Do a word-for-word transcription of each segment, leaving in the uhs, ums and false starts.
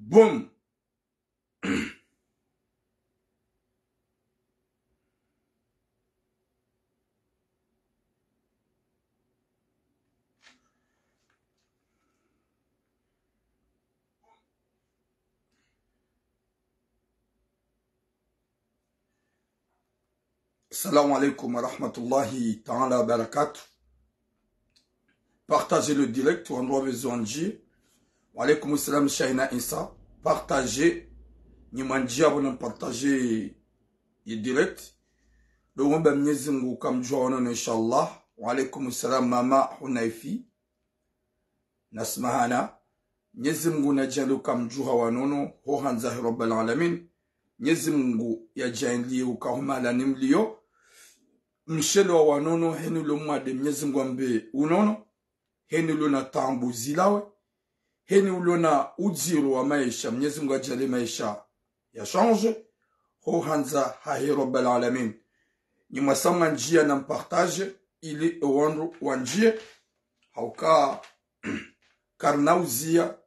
Boum. Salam alaikum wa rahmatullahi ta'ala wa barakatuh. Partagez le direct, wandru wa bezo wandjie. Wa alaikum salam, Shaina Isa. Partagez. Nyi mwandjia pvo na mpartagez ye direct. Ndo ngomba Mnyezi Mngu kamdjuwa wanono, inshallah. Wa alaikum salam, Mama Hunaifi. Nasmahana. Mnyezi Mngu nadjaanlie uka mdjuha wanono, ho handza he Rabbal Alamin. Mnyezi Mngu yadjaanlie uka ho mahala ni mlio. Mshelewa wanono, heni ulo mwade Mnyezi Mngu ambe unono. Heni ulo na taabu zilawe. Heni ulo na udziro wa maesha, Mnyezi Mngu yadjaanlie maesha ya change. Ho handza hahe Rabbal Alamin. Nyi mwasa mwandjia na mpartagez, ili ewandru wandjie. Hauka karina uzia,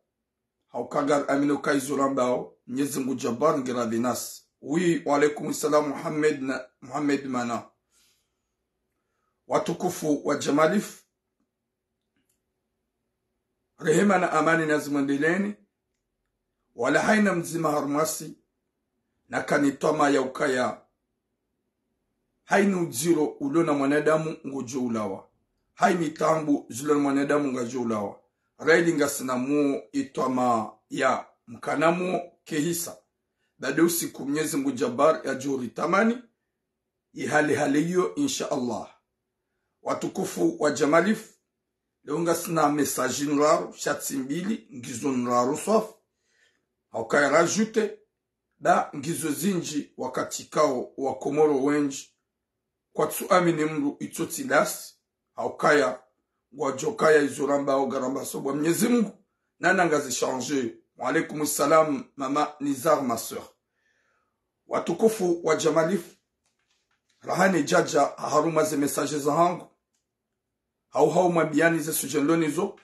hauka ngari amini uka izo rambao, Mnyezi Mngu Jabbar nge radhi nasi. Oui, wa alaikum salam, Muhammad na, Muhammad Mana. Watukufu wa Jamalif, rehema na amani nazimwendeleeni. Wala haina mdzima harumwasi nakana twama ya ukaya haina udziro ulo na mwanadamu ngodjo ulawa. Haina taabu zilo na mwanadamu ngadjo ulawa. Raili ngasina muo itwama ya mkana muo kehisa. Baada usiku Mnyezi Mngu Jabbar yadjo ritamani ihale hale iyo, insha Allah. Watukufu wa Jamalif, leo ngasina message ndraru, sha tsi mbili, ngizo ndraru swafi. Haukaya rajouter, ba ngizo zindji wakati kao wa Komoro wendji kwatsu amini mndru itso tsi lasi, haukaya ngwadjo kaya izo rambao ngaramba sobwa Mnyezi Mngu, nana ngazi changer. Wa alaikum salam, Mama Nizar, ma sœur. Watukufu wa Jamalif, rahana djadja harumwa ze message zahangu, hau hau mwambiani ze sujet nilo nizo.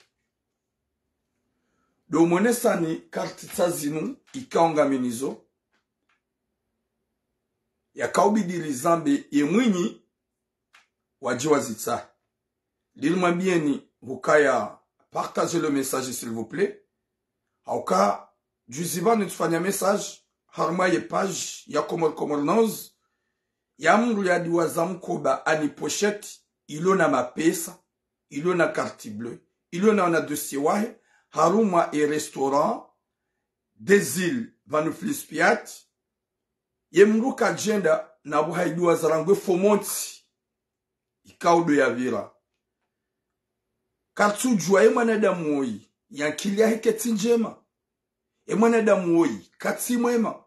Ndo mwonesani karti tsa zinu ikao ngami nizo, yakao bidi rizambe ye mwinyi wadji wazitsaha. Linu mwambieni hukaya partager le message, s'il vous plaît. Hauka juzi pvanu tsufanya message harumwa ye page ya Komor Komor News, ya mndru yadiwaza mkoba ani pochette ilo na mapesa, ilo na carte bleue, ilo na wana dossier wahe, harumwa ye restaurant des Îles pvanu Flispiat. Ye mndru kadjenda na pvo haidiwaza rangu ye fomontsi ikao ndo yapvira. Kartsudjuwa ye mwanadamu woyi, ye ankili yahe ketsi ndjema. Ye mwanadamu woyi katsi mwema.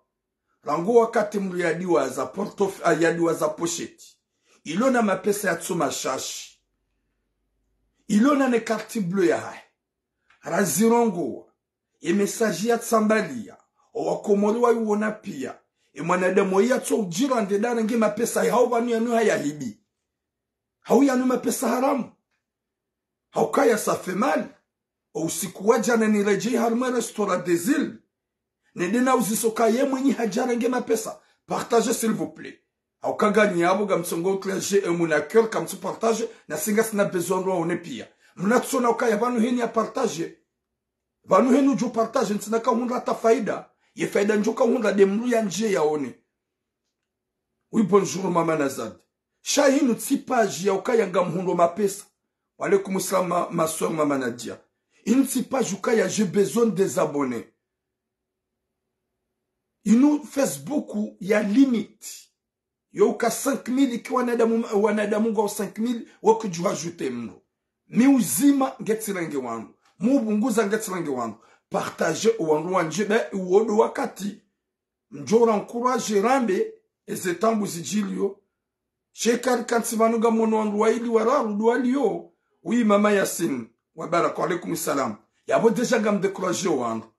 Rangu wakati mndru yadiwaza portof-, ah, yadiwaza pochette ilo na mapesa yatso mashashi, ilo na ne carte bleue yahahe, razirongowa. Ye message yatsambaliya, owakomori waiwona piya. Ye mwanadamu woyi yatso udjira nde ndarenge mapesa hau pvanu yanu hayahibi, hau yanu mapesa haramu. Haukaya ça fait mal. O usiku wa djana niredjeyi harumwa ye restaurant des Îles, nende na uziso ka ye mwinyi hadjarenge mapesa. Partagez, s'il vous plaît. Hauka nganyi yapvo ngamtsongo utria G M na cœur, kamtsu partager, nasi ngasina besoin ndo waone piya. Mnatsona ukaya pvanu heni ya partager. Pvanu heni udjo partager, ntsina kahundra ta faida. Ye faida ndjo kahundra nde mndru yandjie yaone. Oui, bonjour, Mama Nazad. Sha inu tsi page ya ukaya ngamhundro mapesa. Wa alaikum salam, ma, ma sœur Mama Nadia. Inu tsi page ukaya j'ai besoin des abonnés. Inu Facebook ya limite. Yo uka cinq mille, iki wanadamu, wanadamu ngwao cinq mille, wakudjuwa ajouter mndru. Mi uzima ngetsirenge wandru. Mi ubunguza ngetsirenge wandru. Partager owandru wandjie, be, uwo ndo wakati mdjo ra encourager rambe, eze taabu zidjiliyo. Shekari kantsi pvanu ngamono wandru wayili wararu ndo waliyo. Oui, Mama Yasin, wa Baraka, wa alaikum salam. Yapvo déjà ngam décourager wandru.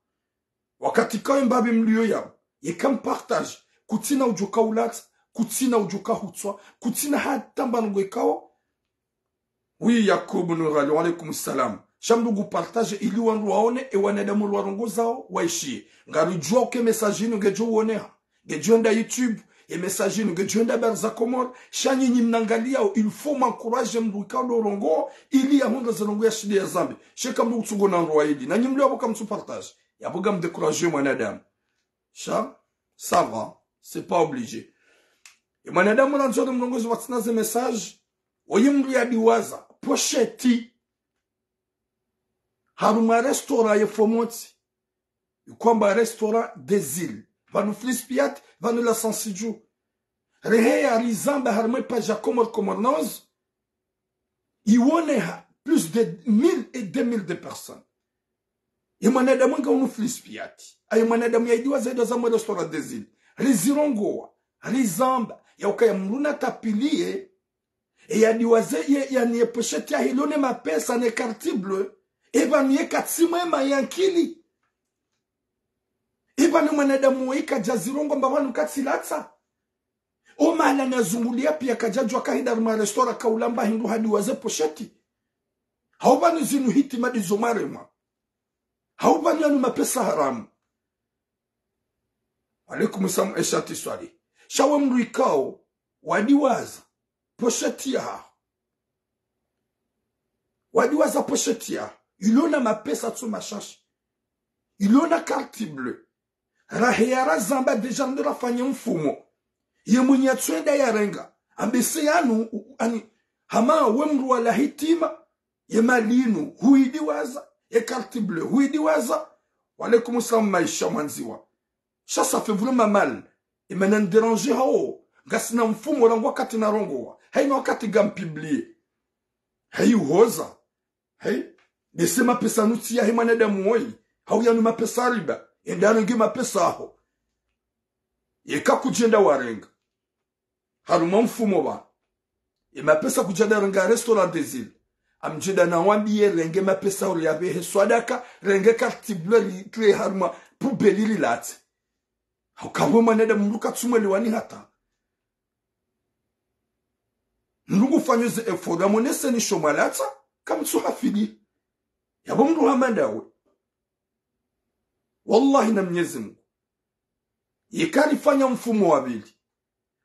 Wakati kawe mbapvi mliyo yapvo, yeka mpartager, kutsina udjo kaulatsa, kutsina udjo kahutswa, kutsina hata mbanongo ikao. Oui, Yakubu Nurali, wa alaikum salam. Sha mndru ngu partage ili wandru waone, e wanadamu lwarongozao waishiye. Ngaridjuwa uka e message inu ngedjo uoneha, ngedjo enda YouTube, e message inu ngedjo enda Habari za Komori. Sha nyinyi mnangaliyao, il faut mwencourage mndru ikao ndo urongoa, ili yahundre ze ndrongoo yashinde yazambe. Sha eka mndru kutsuona ndro wa ili, na nyi mlio yapvo kamtsu partage, yapvo ngamdécouragé mwanadamu. Sha, ça va, c'est pas obligé. E mwanadamu randzo ri mrongozi watsina ze message, oyi mndru yadiwaza pochette harumwa restaurant ye Fomoti, ikwamba restaurant des îles, pvanu Flispiat, pvanu la Saint-Sidjou. Reheya rizamba harumwa e page ya Comores Comores News, iwoneha plus de mille et deux mille de personnes. Ye mwanadamu nga unu Flispiat, aye mwanadamu yaidiwaza idiwaza mwe restaurant des îles. Rizirongoa, rizamba, yaukaya mndru natabihiliye, e yadiwaze ye, yani ye pochette yahe ilo ne mapesa ne carte bleue. E pvanu ye katsi mwema ye ankili. E pvanu mwanadamu woyi kadjazirongoa mba pvanu katsilatsa. O mahala nazunguliya piya kadjadjuwa kahenda harumwa restaurant kaulamba hindru hadiwaze pochette. Hau pvanu zinu hitima ndizo mwaremwa. Hau pvanu yanu mapesa haramu. Alaikum salam, Eshati Swali. Sha we mndru ikao, wadiwaza pochette yaho. Wadiwaza pochette yaho. Ilo na mapesa tsu mashashi. Ilo na carte bleue. Raheya razamba déjà ndo rafanye mfumo. Ye mwenye atsuenda yarenga. Ambese yanu, u-, ani, hama we mndru wala hitima, ye mali inu, huidiwaza, ye carte bleue, huidiwaza. Wa alaikum salam, Maisha Mwandziwa. Sha ça fait vraiment mal. E mana ndéranger hao. Ngasina mfumo rangu wakati narongoa. Haina wakati ngam publier. Hayi uhoza. Hayi. Ndese mapesa nutsi yahe mwanadamu woyi. Hau yanu mapesa riba. Enda renge mapesa aho. Yeka kudjenda warenga. Harumwa mfumo pvanu. E mapesa kudjenda renga restaurant des îles. Amdjenda nawambiye renge mapesa uri yapvehe swadaka, renge carte bleue ritriye harumwa poubelle rilatse. Hauka we mwanadamu mndru katsumwelewani hata. Mndru ngufanyo ze effort, amoneseni sho mwalatsa, kamtsu hafili. Yapvo mndru hama ndawe. Wallahi na Mnyezi Mungu. Yeka rifanya mfumo wa pvili.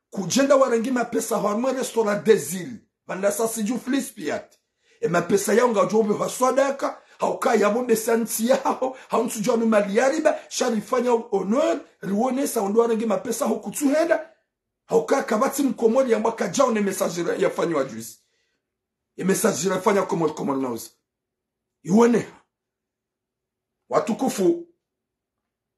Kudjenda warenge mapesa harumwa restaurant des îles. Pvanu la Saint-Sidjou Flispiat. E mapesa yaho ngadjo upvehwa swadaka, hauka yapvo mbese ntsi yaho, hau ntsudjuwa nu mali ya riba, sha rifanya honneur, riwonesa wandru warenge mapesa ho kutsuhenda, hauka kapvatsi mkomori yamba kadjaone message ra-, yafanywa juzi. E message rafanya Comores Comores News. Iwoneha. Watukufu,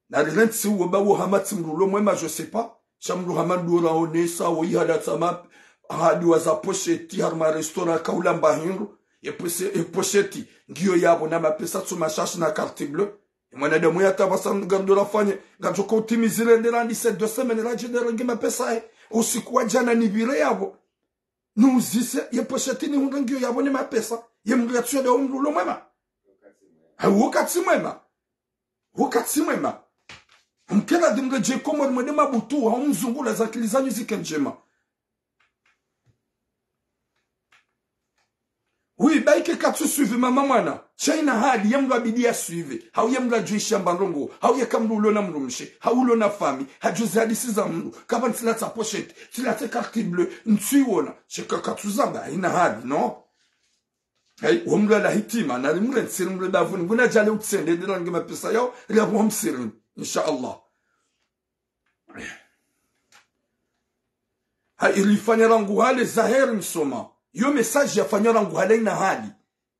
narirentsi uwo ba wo hama tsi mndru ulo mwema, je sais pas. Sha mndru hama ndo raonesa, woyi halatsa ma, hadiwaza pochette, harumwa restaurant kaulamba hindru, ye poche-, ye pochette, ngiyo yapvo na mapesa tsu mashashi na carte bleue. E mwanadamu yatapvasa ngardo rafanye, ngadjo ko utimizi rende randise deux semaines radje nde renge mapesa he. Usiku wa djana nipvire yapvo. Nuzise, ye pochette nihundre ngiyo yapvo ne mapesa, ye mndru yatsuya nda wo mndru ulo mwema. Ha, wo katsi mwema. Wo katsi mwema. Mkela dimredje Komori mwende mabutu, hau mzungula ze akili zanyu zike ndjema. Oui, ba ike katsu suivre mama mwana. Sha ina hali, ye mndru abidi ya suivre. Hau ye mndru adjuwa ishi amba ndrongoo. Hau yeka mndru ulo na mdrumshe. Hau ulo na fami. Hadjuwa ze hadisi za mndru. Kaba ntsilatsa pochette. Ntsilatse carte bleue. Ntsiwona. Sha eka katsu zamba. Haina hali, non? Hayi, wo mndru ala hitima. Nari mrentsiri mndru bavuni. Nguna djale utsende. Ndira nge mapesa yaho. Ria bo msirini. Insha Allah. Ha, irifanya rangu hale Zaheri Msoma. Yo message yafanya rangu hale haina hali.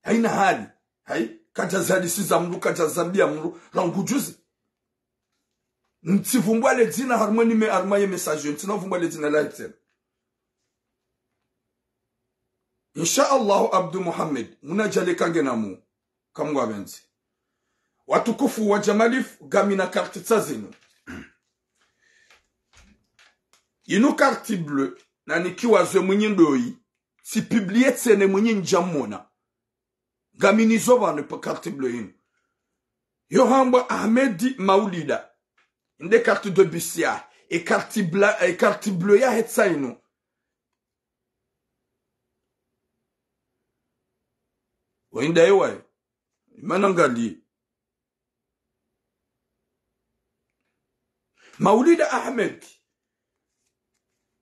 Haina hali. Hayi, kadja ze hadisi za mndru, kadja zambia mndru. Rangu juzi. Ntsivumbua le dzina harumwa ni me harumwa ye message. Ntsina vumbua le dzina lahe tsena. Insha Allah, Abdu Muhammad. Muna djale kange namu. Kamwa benzi. Watukufu wa Jamalif, ngamina karti tsa zinu. Inu karti bleu, na nikiwa ze mwinyi ndoyi, tsi publie tsena mwinyi ndjamona. Ngamini zo pvanu pa karti bleu inu. Yo hambwa Ahmed Maulida. Inde karti de bus ya. E karti bla-, e karti bleu yahe tsa inu. Wenda ewayo. Mana ngali. Maulida Ahmed.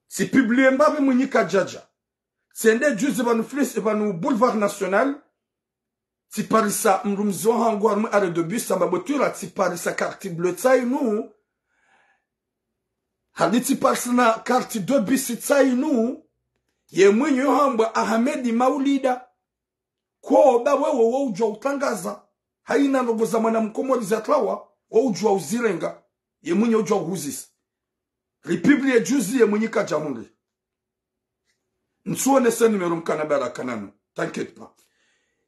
Tsi publie mbapvi Mwinyi kadjadja. Tsende juzi pvanu Flis, pvanu Boulevard National. Tsiparisa mdrumzi wahangu harumwa arrêt de bus, amba botwira tsiparisa carte bleue tsayinu. Hadi tsiparisa na carte de bus tsayinu. Ye Mwinyi yo hambwa Ahmed Maulida. Ko ba wewe wo udjua utrangaza. Haina ndrongoo za mwana mkomori za trawa, wo udjua uzirenga. Ye Mwinyi udjua uhuzisa. Ri publie juzi ye Mwinyi kadja hundri. Ntsuonese numéro mkana baraka nanu. T'inquiète pas.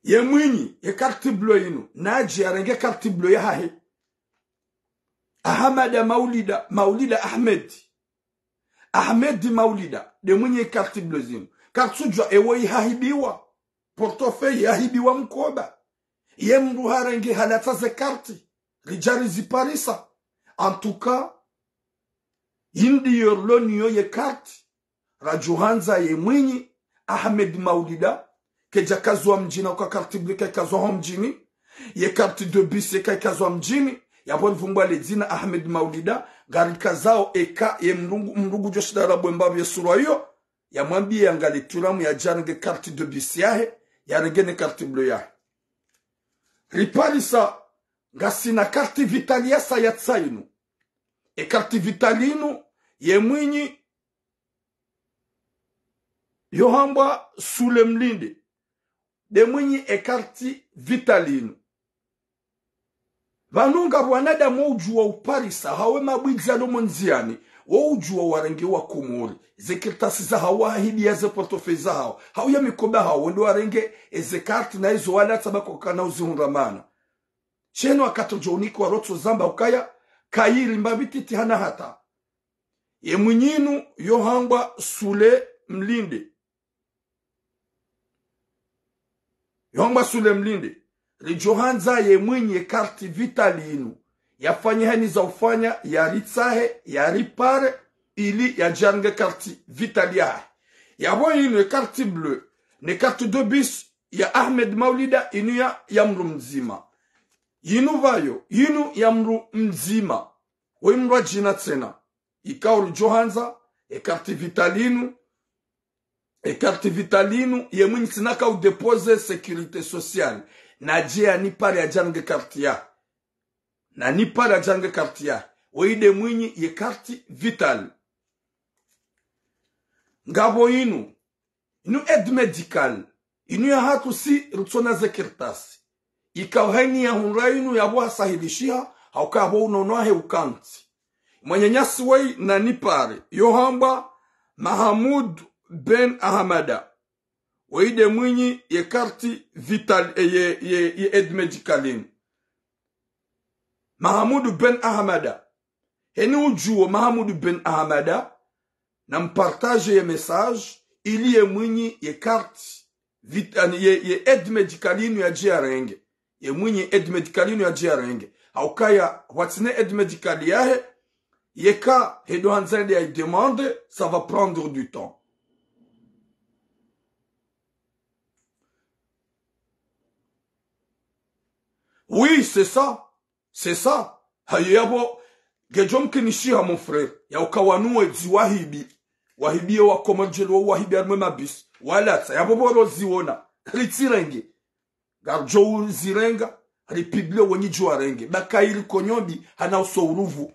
Ye Mwinyi, ye carte bleue yinu. Nadje yarenge carte bleue yahahe. Ahamada Maulida, Maulida Ahmed. Ahmed Maulida, nde Mwinyi ye carte bleue zinu. Kartsudjua ewo ihahibiwa. Portefeuille yahibiwa mkoba. Ye mdru harenge halatsa ze carte. Ridja riziparisa. En tout cas, yindi yo loni yo ye carte. Radjo handza ye Mwinyi, Ahmed Maulida, kedja kazwa mdjini, uka carte bleue kayikazwa ho mdjini, ye carte de bus kayikazwa mdjini, yapvo livumbwa le dzina Ahmed Maulida, ngarikazao eka ye mdru ngu, mdru ngudjo shinda rabwe mbapvi ye surwa iyo, yamwambiye yangalie turamu yadje yarenge carte de bus yahe, yarenge ne carte bleue yahe. Riparisa, ngasina carte vitale yasaya tsayinu. E carte vitale yinu, ye Mwinyi, yo hambwa Sule Mlinde. Nde Mwinyi e carte vitale yinu. Pvanu ngapvo wanadamu wo udjua uparisa, hawu mabwidzi yalo mo ndziani, wo udjua warenge wa Komori. Ze kartasi zahawo wahibiya ze portefeuille zahawo. Hawu ya mikoba hawo, ndo warenge eze carte na izo walatsa ba kwakana uzihundra mana. Sheno wakati udjo unikwa rotso zamba ukaya, kayiri mbapvi titi hana hata. Ye Mwinyi yinu yo hambwa Sule Mlinde. Yo hambwa Sule Mlinde. Ridjo handza ye Mwinyi ye carte vitale yinu. Yafanye hazi za ufanya, yaritsahe, yaripare, ili yadje yarenge carte vitale yahe. Yapvo yinu ye carte bleue, ne carte de bus ya Ahmed Maulida yinu ya, ya mdru mdzima. Yinu pvayo, yinu ya mdru mdzima. Woyi mdru wa djina tsena. Ikao ridjo handza, e carte vitale yinu, e carte vitale yinu, ye Mwinyi tsina ka udéposer sécurité sociale. Nadje yanipare yadje yarenge carte ya. Nanipare yadje yarenge carte ya. Woyi nde Mwinyi ye carte vitale. Ngapvo yinu, yinu aide médicale. Yinu yahatru si rutsona ze kartasi. Ikao hayini yahundra yinu yapvo hasahilishiha, hauka yapvo unono wahe ukantsi. Mwananyasi woyi nanipare, yo hambwa Mahamoud Ben Ahamada. Woyi nde Mwinyi ye carte vitale, e, ye, ye, ye aide médicale yinu. Mahamoud Ben Ahamada. Heni udjuo Mahamoud Ben Ahamada, nampartage ye message, ili ye Mwinyi ye carte vit-, ani ye, ye aide médicale yinu yadje yarenge. Ye Mwinyi aide médicale yinu yadje yarenge. Haukaya, watsina aide médicale yahe, yeka, hedo handza nde ya demande, ça va prendre du temps. Oui, c'est ça. C'est ça. Hayo yapvo, ngedjo mkinishiha, mon frère. Yauka wanu wedzi wahibi. Wahibi ye wa Komori djeli wo wahibi harumwa mabisi. Walatsa, yapvo pvo roziona. Ritsirenge. Ngaridjo uzirenga. Ripublie wenyi djo warenge. Ba kayiri konyombi, hana uso uruvu.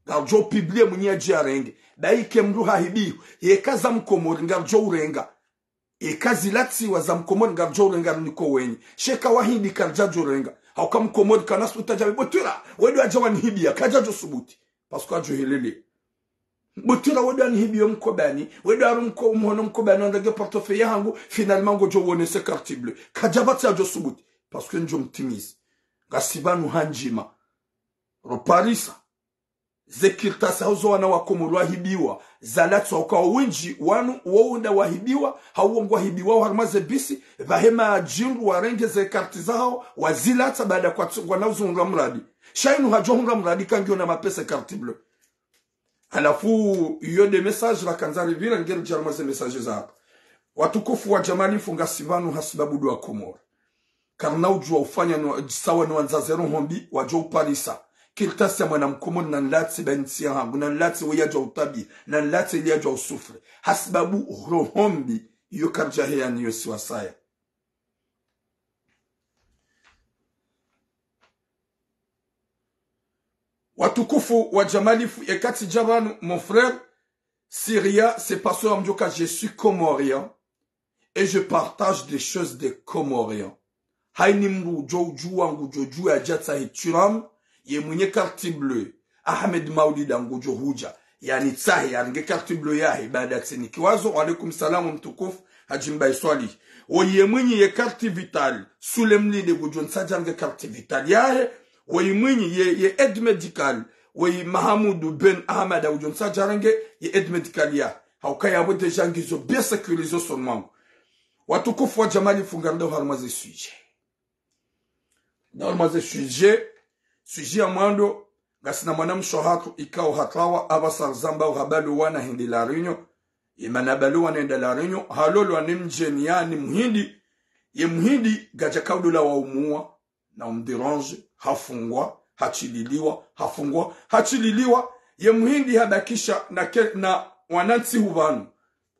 Ngaridjo publie Mwinyi yadje yarenge. Ba ike mdru hahibiwa. Yeka za Mkomori, ngaridjo urenga. Eka zilatsiwa za Mkomori ngaridjo urenga rinike wenyi. Sheka wahindi karidjadjo renga. Hauka Mkomori kana subuti yadje yambe botwira, wewe ndo wadja wanihibiya, kadjadjo subuti. Parce que yadjo helele. Botwira wewe ndo wanihibiya mkobani, wewe ndo waru mko-, mhono mkobani, wandage portefeuille yahangu, finalement ngodjo wonese carte bleue. Kadjapvatsi yadjo subuti. Parce que ndjo mtimizi. Ngasi pvanu ha ndjima. Roparisa. Ze kartasi hau zo wana wa Komori wahibiwa, zalatswa uka wendji wanu wo unda wahibiwa, hau wo ngwahibiwa harumwa ze bisi, pvahe madjindru warenge ze carte zahawo, wazilatsa baada kwatsungwa na uzihundra muradi. Sha yinu hadjo hundra muradi ka ngiyo na mapesa carte bleue. Halafu, iyo nde message rakandza ripvira ngeri dja harumwa ze message za hapvo. Watukufu wa djamalifu ngasi pvanu hasibabu ndo wa Komori. Karina udjuwa ufanya ni wa-, sawa ni wandza ze roho mbi, wadjo uparisa. Kartasi ya mwana mkomori na nilatse ba ntsi yahangu, na nilatse we yadja utabi, na nilatse ili yadja usufri. Hasibabu roho mbi, iyo karidja heya ni yo si wasaya. Watukufu wa Jamalifu, ekati dja pvanu, mon frère, Syria, c'est parce que je suis comorien et je partage des choses des Comoriens. Hayini mdru udjo udjuwa ngudjo djuwa yadja tsahe Thuram, ye mwinyi carte bleue, Ahmed Maulida ngudjo hudja. Yanitsahe, yarenge carte bleue yahe, baada tsinikiwazo, wa alaikum salam mtukufu, Hadji Mbaye Swalihi. Woyi ye mwinyi ye carte vitale, Soule Mlinde ngudjo ntsaha yarenge carte vitale yahe, woyi mwinyi ye, ye aide médicale, woyi Mahamoudou Ben Ahmada ngudjo ntsaha yarenge ye aide médicale yahe. Hauka yapvo déjà ngizo bien sécurisé usoni mwangu. Watukufu wa Jamalifu, ngaridjo harumwa ze sujet. Harumwa ze sujet, sujet ya mwando, ngasina mwanamshe hatru ikao hatrawa, apvasa rizamba uhabalo wana hende La Réunion. Ye mana balo wana henda La Réunion, halolwa ni mdjeni yaani muhindi, ye muhindi ngadja kaudula wa umuwa, na umdéranger, hafungwa, hatsililiwa, hafungwa, hatsililiwa, ye muhindi habakisha na ke-, na wanantsi hupvanu.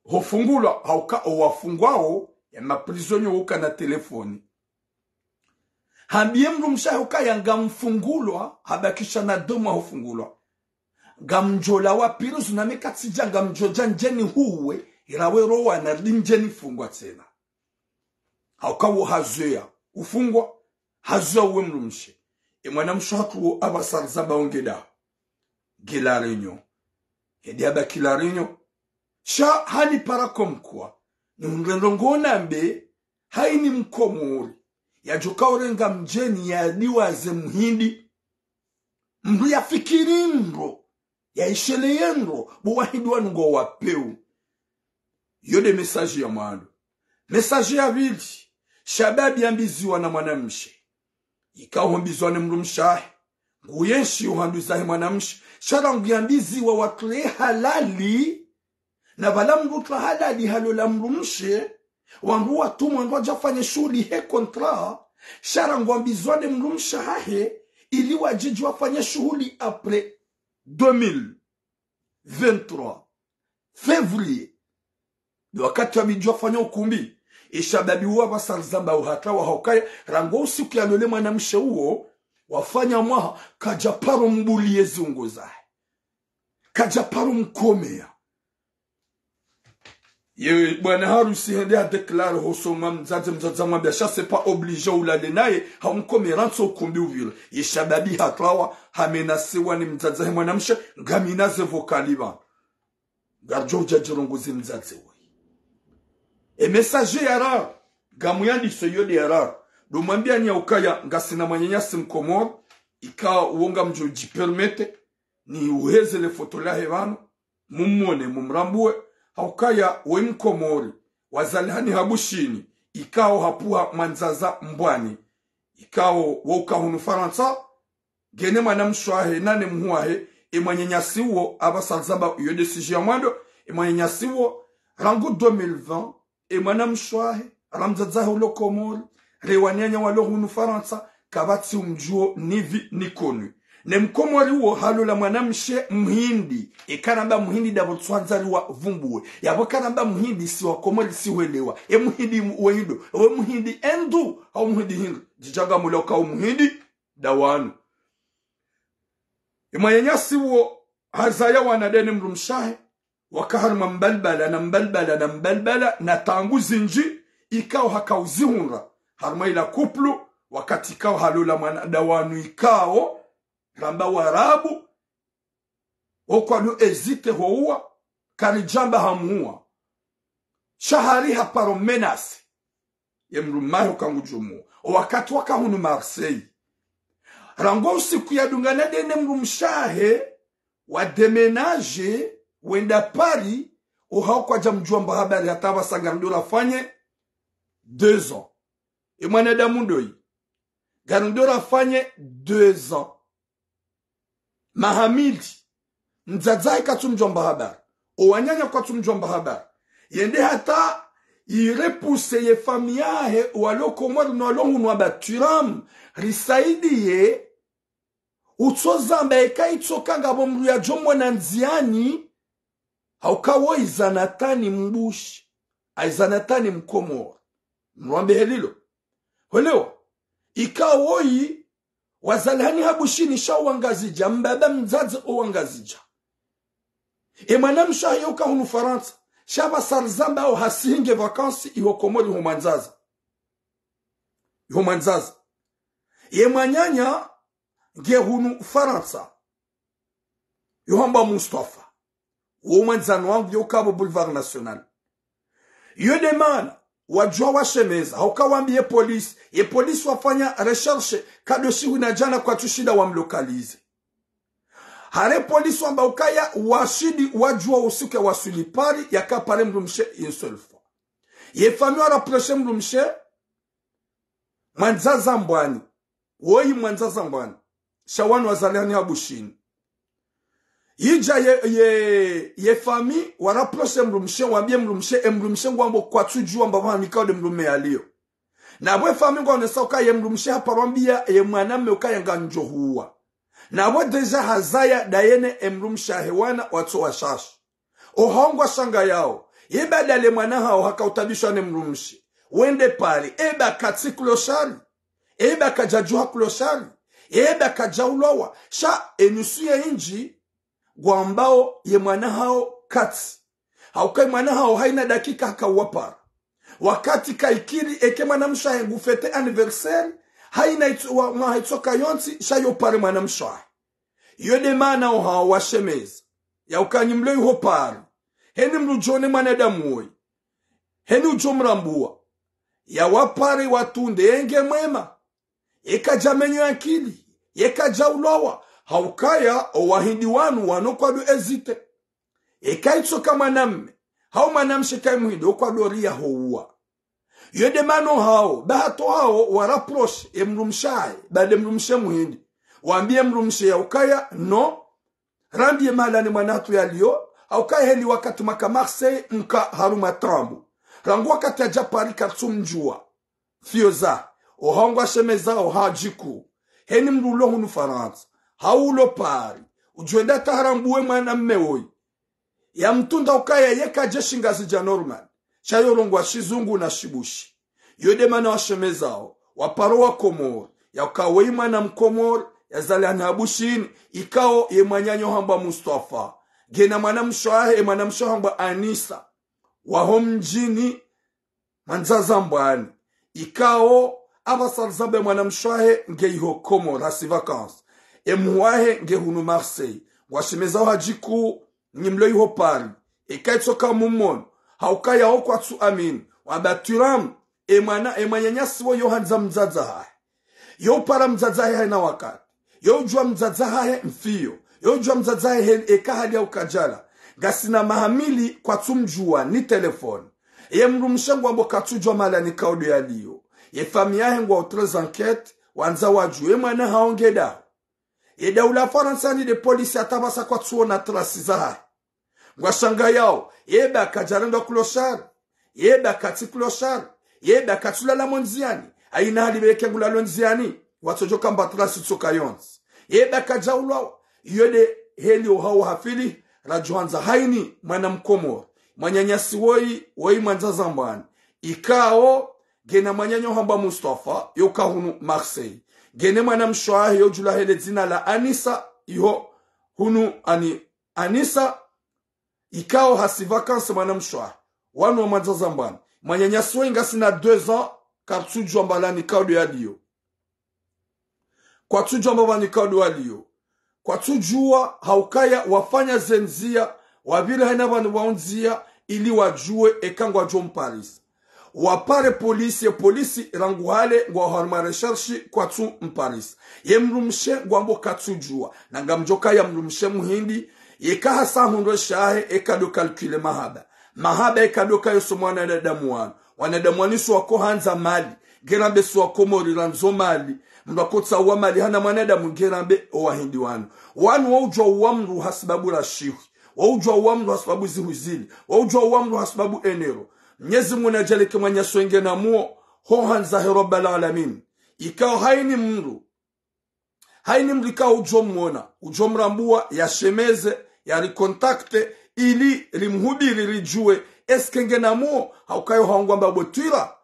Hofungulwa, hauka owafungwao, ye ma prisonniers woka na telefoni. Hambiye mdrumshe wahe ukaya ngamfungulwa, habakisha na deux mois hofungulwa. Ngamdjolawa prison na mi katsidja ngamdjodja ndjeni huwe, irawe rowa na ridi ndjeni fungwa tsena. Hauka wo hazoweya ufungwa, hazoweya uwe mdrumshe. E mwanamshe hatru wo apvasa rizamba ongeda. Nge La Réunion. Hende habaki La Réunion. Sha hanipara comme quoi, nihundre ndrongoo nambe, hayini mkomori yadjoka urenga mdjeni yadiwaze muhindi. Mdru yafikiri ndro, yaisheleye ndro, bo wahindi wanu ngo wapeu. Yo nde message ya mwando. Message ya pvili, shababi yambiziwa na mwanamshe. Ikao hombizwa ne mdrumshe wahe. Nguyenshi uhanduza he mwanamshe. Sha rangu yambiziwa watule halali. Na pvala mdru utula halali halola mdrumshe. Wandru watumwa wandru wadja fanye shuhuli he contrat. Sha rangu wambizwa ne mdrumshe wahe. Ili wadjidji wafanye shuhuli après deux mille vingt-trois février. Ndo wakati wabidi wafanya ukumbi. Ye shababi uwo apvasa rizamba uhatrawa haukaya, rangu usiku yalole mwanamshe uwo, wafanya mwaha, kadja paro mbuliye ziungo zahe. Kadja paro mkomeya. Ye bwana harusi hende ha déclarer hosoni mwa mdzadze, mdzadze hamwambia, sha c'est pas obligé ulale naye, haumkomeya rantsi ukumbi upvira. Ye shababi hatrawa, hamenasewa ni mdzadze wahe mwanamshe, ngamina ze vocal pvanu. Ngaridjo udja djirongoze mdzadze woyi. E message ya raru, ngamuyandiso yo nde ya raru. Ndo mwambiani ya ukaya ngasina mwananyasi mkomori, ikao wo ngamdjo djipermettre, ni uheze le foto lahe pvanu, mumone, mumrambuwe, haukaya woyi mkomori, wazalihani ha Bushini, ikao hapvuha mwandzadza mbwani, ikao wo uka hunu Farantsa, ngena mwanamshe wahe, nane mhu wahe, e mwananyasi uwo, apvasa rizamba uyo nde sujet ya mwando, e mwananyasi uwo, rangu deux mille vingt, e mwanamshe wahe, ra mdzadze wahe ulo Komori, re wananya walo hunu Farantsa, kapvatsi umdjuo ni vu ni connu. Ne mkomori uwo halola mwanamshe muhindi, e karamba muhindi ndapvo tsi wandzani wa vumbuwe. Yapvo karamba muhindi si wakomori si hwelewa. E muhindi mu-, we hindru, we muhindi hindru, hau muhindi hindru. Djidja ngamlola uka umuhindi, nda wanu. E mwananyasi uwo hazaya wana nde ne mdrumshe wahe, waka harumwa mbalibala na mbalibala na mbalibala na taabu zindji, ikao haka uzihundra harumwa ila couple, wakati ikao halola mwana nda wanu ikao, ramba Warabu, wo kwalo hésiter ho uwa, karidjamba hamuwa. Sha hari haparo menacer ye mdrume wahe uka ngudjo muwa. O wakati waka hunu Marseille. Rangu usiku yadungana nde ne mdrumshe wahe, wa déménager, wenda Paris, oha kwadja mdjuwa mba habari hata pvasa ngarindo rafanye deux ans. E mwanadamu ndoyi. Ngarindo rafanye deux ans. Maha mili. Mdzadze wahe katsu mdjuwa mba habari. O wananya kwatsu mdjuwa mba habari. Yende hata irepuse ye famiyi yahe walo Komori no walo hunu wa Baturam, risaidiye. Utsozamba eka itsoka ngapvo mndru yadjomwona ndziani, hauka woyi zanatani mbushi, ayi zanatani mkomori. Mrwambe helilo. Hwelewa, ika woyi wazalihani ha Bushini sha wangazidja, mbaba mdzadze owangazidja. E mwanamshe wahe yauka hunu Farantsa, sha pvasa rizambao hasihinge vacances iho Komori iho Mwandzaza. Iho Mwandzaza. Ye mwananya nge hunu Farantsa. Yohambwa Mustafa. Wo mwandzani wangu yauka pvo Boulevard National. Iyo de mana, wadjuwa washemeza, hauka wambiye polisi. Ye polisi wafanya recherche, kado shihwi na djana kwatsushinda wamlocaliser. Hare polisi wamba ukaya washindi wadjuwa usiku ya waswili Paris, yaka pare mdrumshe une seule fois. Ye famiyi warapprocher mdrumshe, Mwandzaza Mbwani. Woyi Mwandzaza Mbwani. Sha wanu wazalihani ha Bushini. Yidja ye, ye, ye famiyi warapprocher mdrumshe, wambiye mdrumshe, e mdrumshe ngwambo kwatsudjuwa mbapvi hanika ude mdrume yaliyo. Na pvo e famiyi ngwaonesa uka ye mdrumshe haparwambiya ye mwanamme ukaya ngamdjo huwa. Na pvo déjà hazaya dayene e mdrumshe wahe wana watso washashi. Ohawo ngwashangayao, ye badala ye mwana hawo hakautabishwa ne mdrumshe, wende Paris, eba katsi clochard, eba kadjadjuha clochard, eba kadjaulwawa, sha enusu ye indji, ngwambao ye mwana hawo katsi. Hauka ye mwana hawo haina dakika hakauwa Paris. Wakati kaikiri eke mwanamshe wahe ngufêter anniversaire, haina itso-, wa-, mwaha itsoka yontsi, sha yo pare mwanamshe wahe. Iyo de mana ohawo washemeza. Yauka nyi mlo iho Paris. Heni mrudjone mwanadamu woyi. Heni udjo mrambuwa. Yawapare watunde yenge mwema. Ye kadjamenywa akili. Ye kadjaulwawa. Haukaya owahindi wanu wano kwado hésiter. Eka itsoka mwanamme, hau mwanamshe kayi muhindi okwado riya houwa. Iyo de mana ohawo, bahatru hawo warapprocher, e mdrumshe wahe, bade mdrumshe muhindi. Wambiye mdrumshe yaukaya, no, rambiye mahala ne mwana hatru yaliyo, haukaya heli wakati maka Marseille, mka harumwa taabu. Rangu wakati yadja Paris kartsumdjuwa. Fiyo zahe, ohawo ngwashemezao hadjiku. Heni mndru ulo hunu Farantsa, hau ulo Paris, udjwenda taharambuwe mwanamme woyi. Yamtunda ukaya ye kadje shingazidja normal. Sha yo rongowa shizungu na shibushi. Iyo de mana washemezao, waparo wa Komori, yauka woyi mwana mkomori, yazalihani ha Bushini, ikao ye mwananya ohambwa Mustafa. Ngena mwanamshe wahe, ye mwanamshe ohambwa Anisa. Waho mdjini, Mwandzaza Mbwani. Ikao, apvasa rizambe mwanamshe wahe nge iho Komori hasi vacances. E muhu wahe nge hunu Marseille. Ngwashemezao hadjiku, nyi mlo iho Paris. Eka itsoka mumono. Haukaya wo kwatsu amini. Wamba Thuram, e mwana, e mwananyasi woyi yo handza mdzadze hahe. Yo upara mdzadze hahe haina wakati. Yo udjuwa mdzadze hahe mfiyo. Yo udjuwa mdzadze hahe eka hali ya ukadjala. Ngasina maha mili kwatsumdjuwa ni téléphone. Ye mdrumshe ngwambo katsudjuwa mahala nikao ude yaliyo. Ye famiyi yahe ngwao très inquiète, wandza wadjuwe mwana hawo nge daho. Ye daula Farantsa ni de polisi hata pvasa kwatsuona traces zahahe. Ngwashangayao, yeba kadjarendwa clochard, yeba katsi clochard, yeba katsulala mo ndziani, haina hali beke ngulalo ndziani, watsodjo kamba traces tsoka yontsi. Yeba kadjaulwawa, iyo de heli ohawo hafili, radjo handza haini, mwana mkomori, mwananyasi woyi, woyi Mwandzaza Mbwani. Ikao, ngena mwananya ohambwa Mustafa, yo uka hunu Marseille. Ngena mwanamshe wahe yo udjulwa hele dzina la Anisa, iho hunu ani Anisa, ikao hasi vacances mwanamshe wahe. Wanu wa Mwandzaza Mbwani. Mwananyasi woyi ngasina deux ans, kartsudjuwa mbapvi nikao ude yaliyo. Kwatsudjuwa mbapvi nikao ude yaliyo. Kwatsudjuwa haukaya wafanya ze ndzia, wapvira haina pvanu pvao ndzia, ili wadjuwe eka ngwadjo mparisa. Wapare polisi, ye polisi rangu hale ngwao harumwa recherche kwatsu mparisa. Ye mdrumshe ngwambo katsudjuwa. Na ngamdjo kaya mdrumshe muhindi, yeka hasa hundre shahe, eka do calculer mahaba. Mahaba eka do kayo so mwanadamu wanu. Wanadamu wanu si wako handza mali. Nge rambe si wakomori randzo mali. Mndru akotsaha mali hana mwanadamu nge rambe owahindi wanu. Wanu waudjuwa uwa mndru hasibabu ra shihwi. Waudjuwa uwa mndru hasibabu zihwi zili. Waudjuwa uwa mndru hasibabu enero. Mnyezi Mungu nadjaleke mwananyasi wenge na muo, ho handza he Rabbal Alamin. Ikao haini mndru, haini mndru ikao udjo mwona, udjo mrambua, ya shemeze, ya rikontakte, ili rimhubiri ridjue, eske nge na muo, haukayo hangwamba botwira.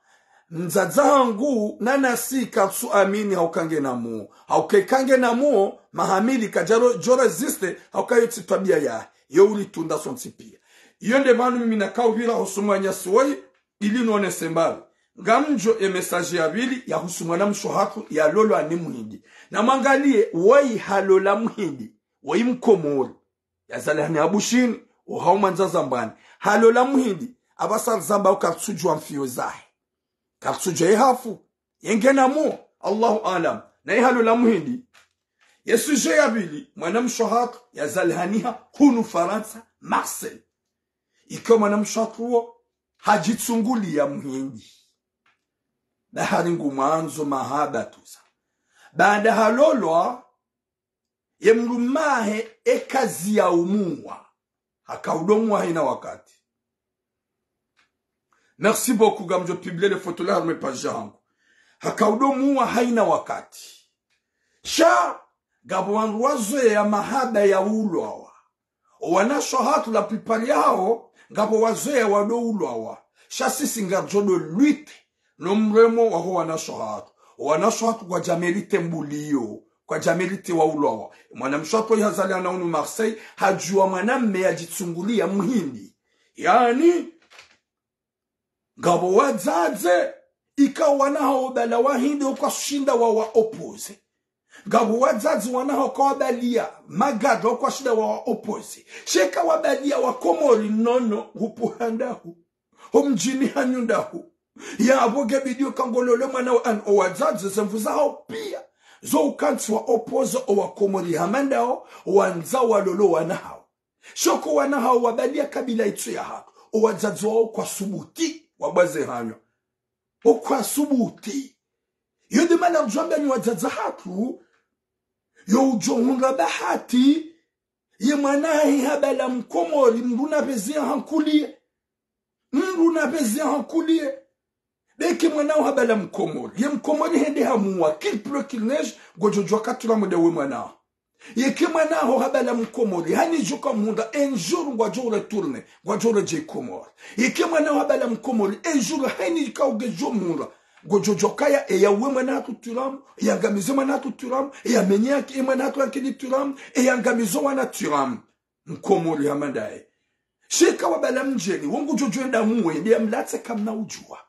Mdzadze hangu, nanasi katsu amini hauka nge na muo. Hauka ika nge na muo, mahamili kadjaro, djo résiste, haukayo tsi twabia ya, yo uritunda sontsi pia. Iyo nde pvanu mimi nakaupvira husu mwananyasi woyi, ili nonese mbali. Ngamdjo e message ya pvili ya husu mwanamshe hatru ya lolwa ni muhindi. Na mwangalie, woyi halola muhindi, woyi mkomori. Ya zalihani ha Bushini, o hau Mandza Zambwani. Halola muhindi, apvasa rizamba uka karitsudjua mfiyo zahe. Karitsudjua ye hafu, yenge na muo, Allahu alam. Na ye halola muhindi. Ye sujet ya pvili, mwanamshe hatru ya zalihaniha hunu Farantsa, Marseille. Ikao mwanamshe hatru wo, hadjitsungulia muhindi. Bahari ngu mwandzo mahaba tuza. Baanda halolwa, ye mdrume wahe eka ziya umuwa. Haka udo muwa haina wakati. Merci beaucoup, ngamdjo publier le photo la harumwa e page hangu. Haka udo muwa haina wakati. Sha, ngapvo wandru wazoweya mahaba ya ulwawa. O wanashe hatru la plupart yawo, ngapvo wazoweya wado ulwawa. Sha sisi ngaridjo do lutter no mremo waho wanashe hatru. O wanashe hatru kwadja mérité mbuli yo, kwadja mérité wa ulwawa. Mwanamshe hatru yi hazalihana hunu Marseille, hadjua mwanamme yadjitsungulia muhindi. Yaani, ngapvo wadzadze, ikao wana hawo wabala wahindi, o kwashinda wa wa opposer. Ngapvo wadzadze wana hawo kawabalia magado, o kwashinda wa wa opposer. Sha eka wabalia wakomori nono, hupuha ndahu. Ho mdjini hanyu ndahu. Yapvo nge bidi uka ngolole mwana wa an o wadzadze ze nvu zahawo pia. Zo uka ntsi wa opposer o wakomori hama ndawo, wandza walole wana hawo. Sha eka wana hawo wabalia kabila itsu ya hatru, o wadzadze wawo kwasubuti, wabwaze hanywa. O kwasubuti. Yo nde mana ngudjo amba nyi wadzadze hatru, yo udjo hundra bahati, ye mwana hahe habala mkomori, mdru na pvezi ya hankulie. Mdru na pvezi ya hankulie. Be eka mwana haho habala mkomori, ye mkomori hende hamuwa, qu'il pleut, qu'il neige, ngodjo djuwa ka turamu nde we mwana haho. Yeka mwana haho habala mkomori, haina djo ka mhundra, un jour ngwadjo retourner, ngwadjo redjei Komori. Yeka mwana haho habala mkomori, un jour haina ka ugedjo mhundra, ngodjo djuwa kaya, eya we mwana hatru turamu, eya ngamizo mwana hatru turamu, eya menye yake, e mwana hatru akili turamu, eya ngamizo wana turamu. Mkomori hama ndaye. Sha eka wabala mdjeni, wo ngudjo djo enda muwe, nde ya mlatse kamna udjuwa.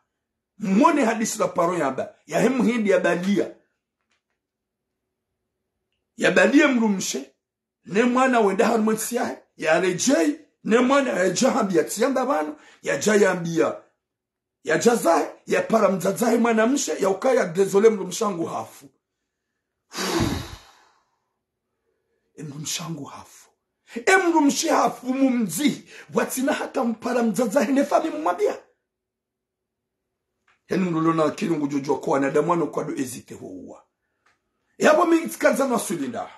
Mwone hadisi la paro yamba, yahe muhindi yabalia. Yabalia mdrumshe, ne mwana wenda harumwa entsi yahe, yaredjei, ne mwana yadja hambia tsi yamba pvanu, yadja yambia. Yadja zahe, yapara mdzadze wahe mwanamshe, ya ukaya désolé mdrumshe wangu hafu. E mdrumshe wangu hafu. E mdrumshe hafu mumdzi, pvwatsina hata mpara mdzadze wahe ne fami mumwambia. Heni mdru lo na akili ngudjo djuwa ko wanadamu wanu kwado hésiter ho uwa. Yapvo mi ntsikandza no wasulinda.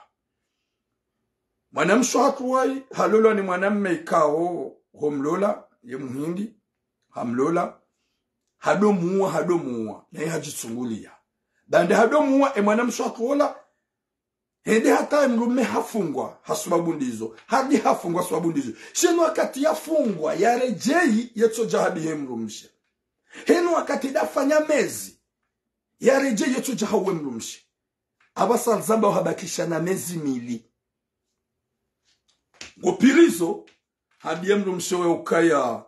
Mwanamshe hatru woyi, halolwa ni mwanamme ikao, homlola, ye muhindi, hamlola, hado muwa, hado muwa, naye hadjitsungulia. Baanda hado muwa, e mwanamshe hatru wola, hende hata mdrume hafungwa ha sababu ndizo. Hadi hafungwa sababu ndizo. Sha inu wakati yafungwa, yaredjei, yetso dja hadi he mdrumshe. Henu wakati dafanya mezi, yaredjei, yetso dja hauwe mdrumshe. Apvasa rizamba habakisha na mezi mili. Ngo prison, hadi ye mdrumshe we ukaya,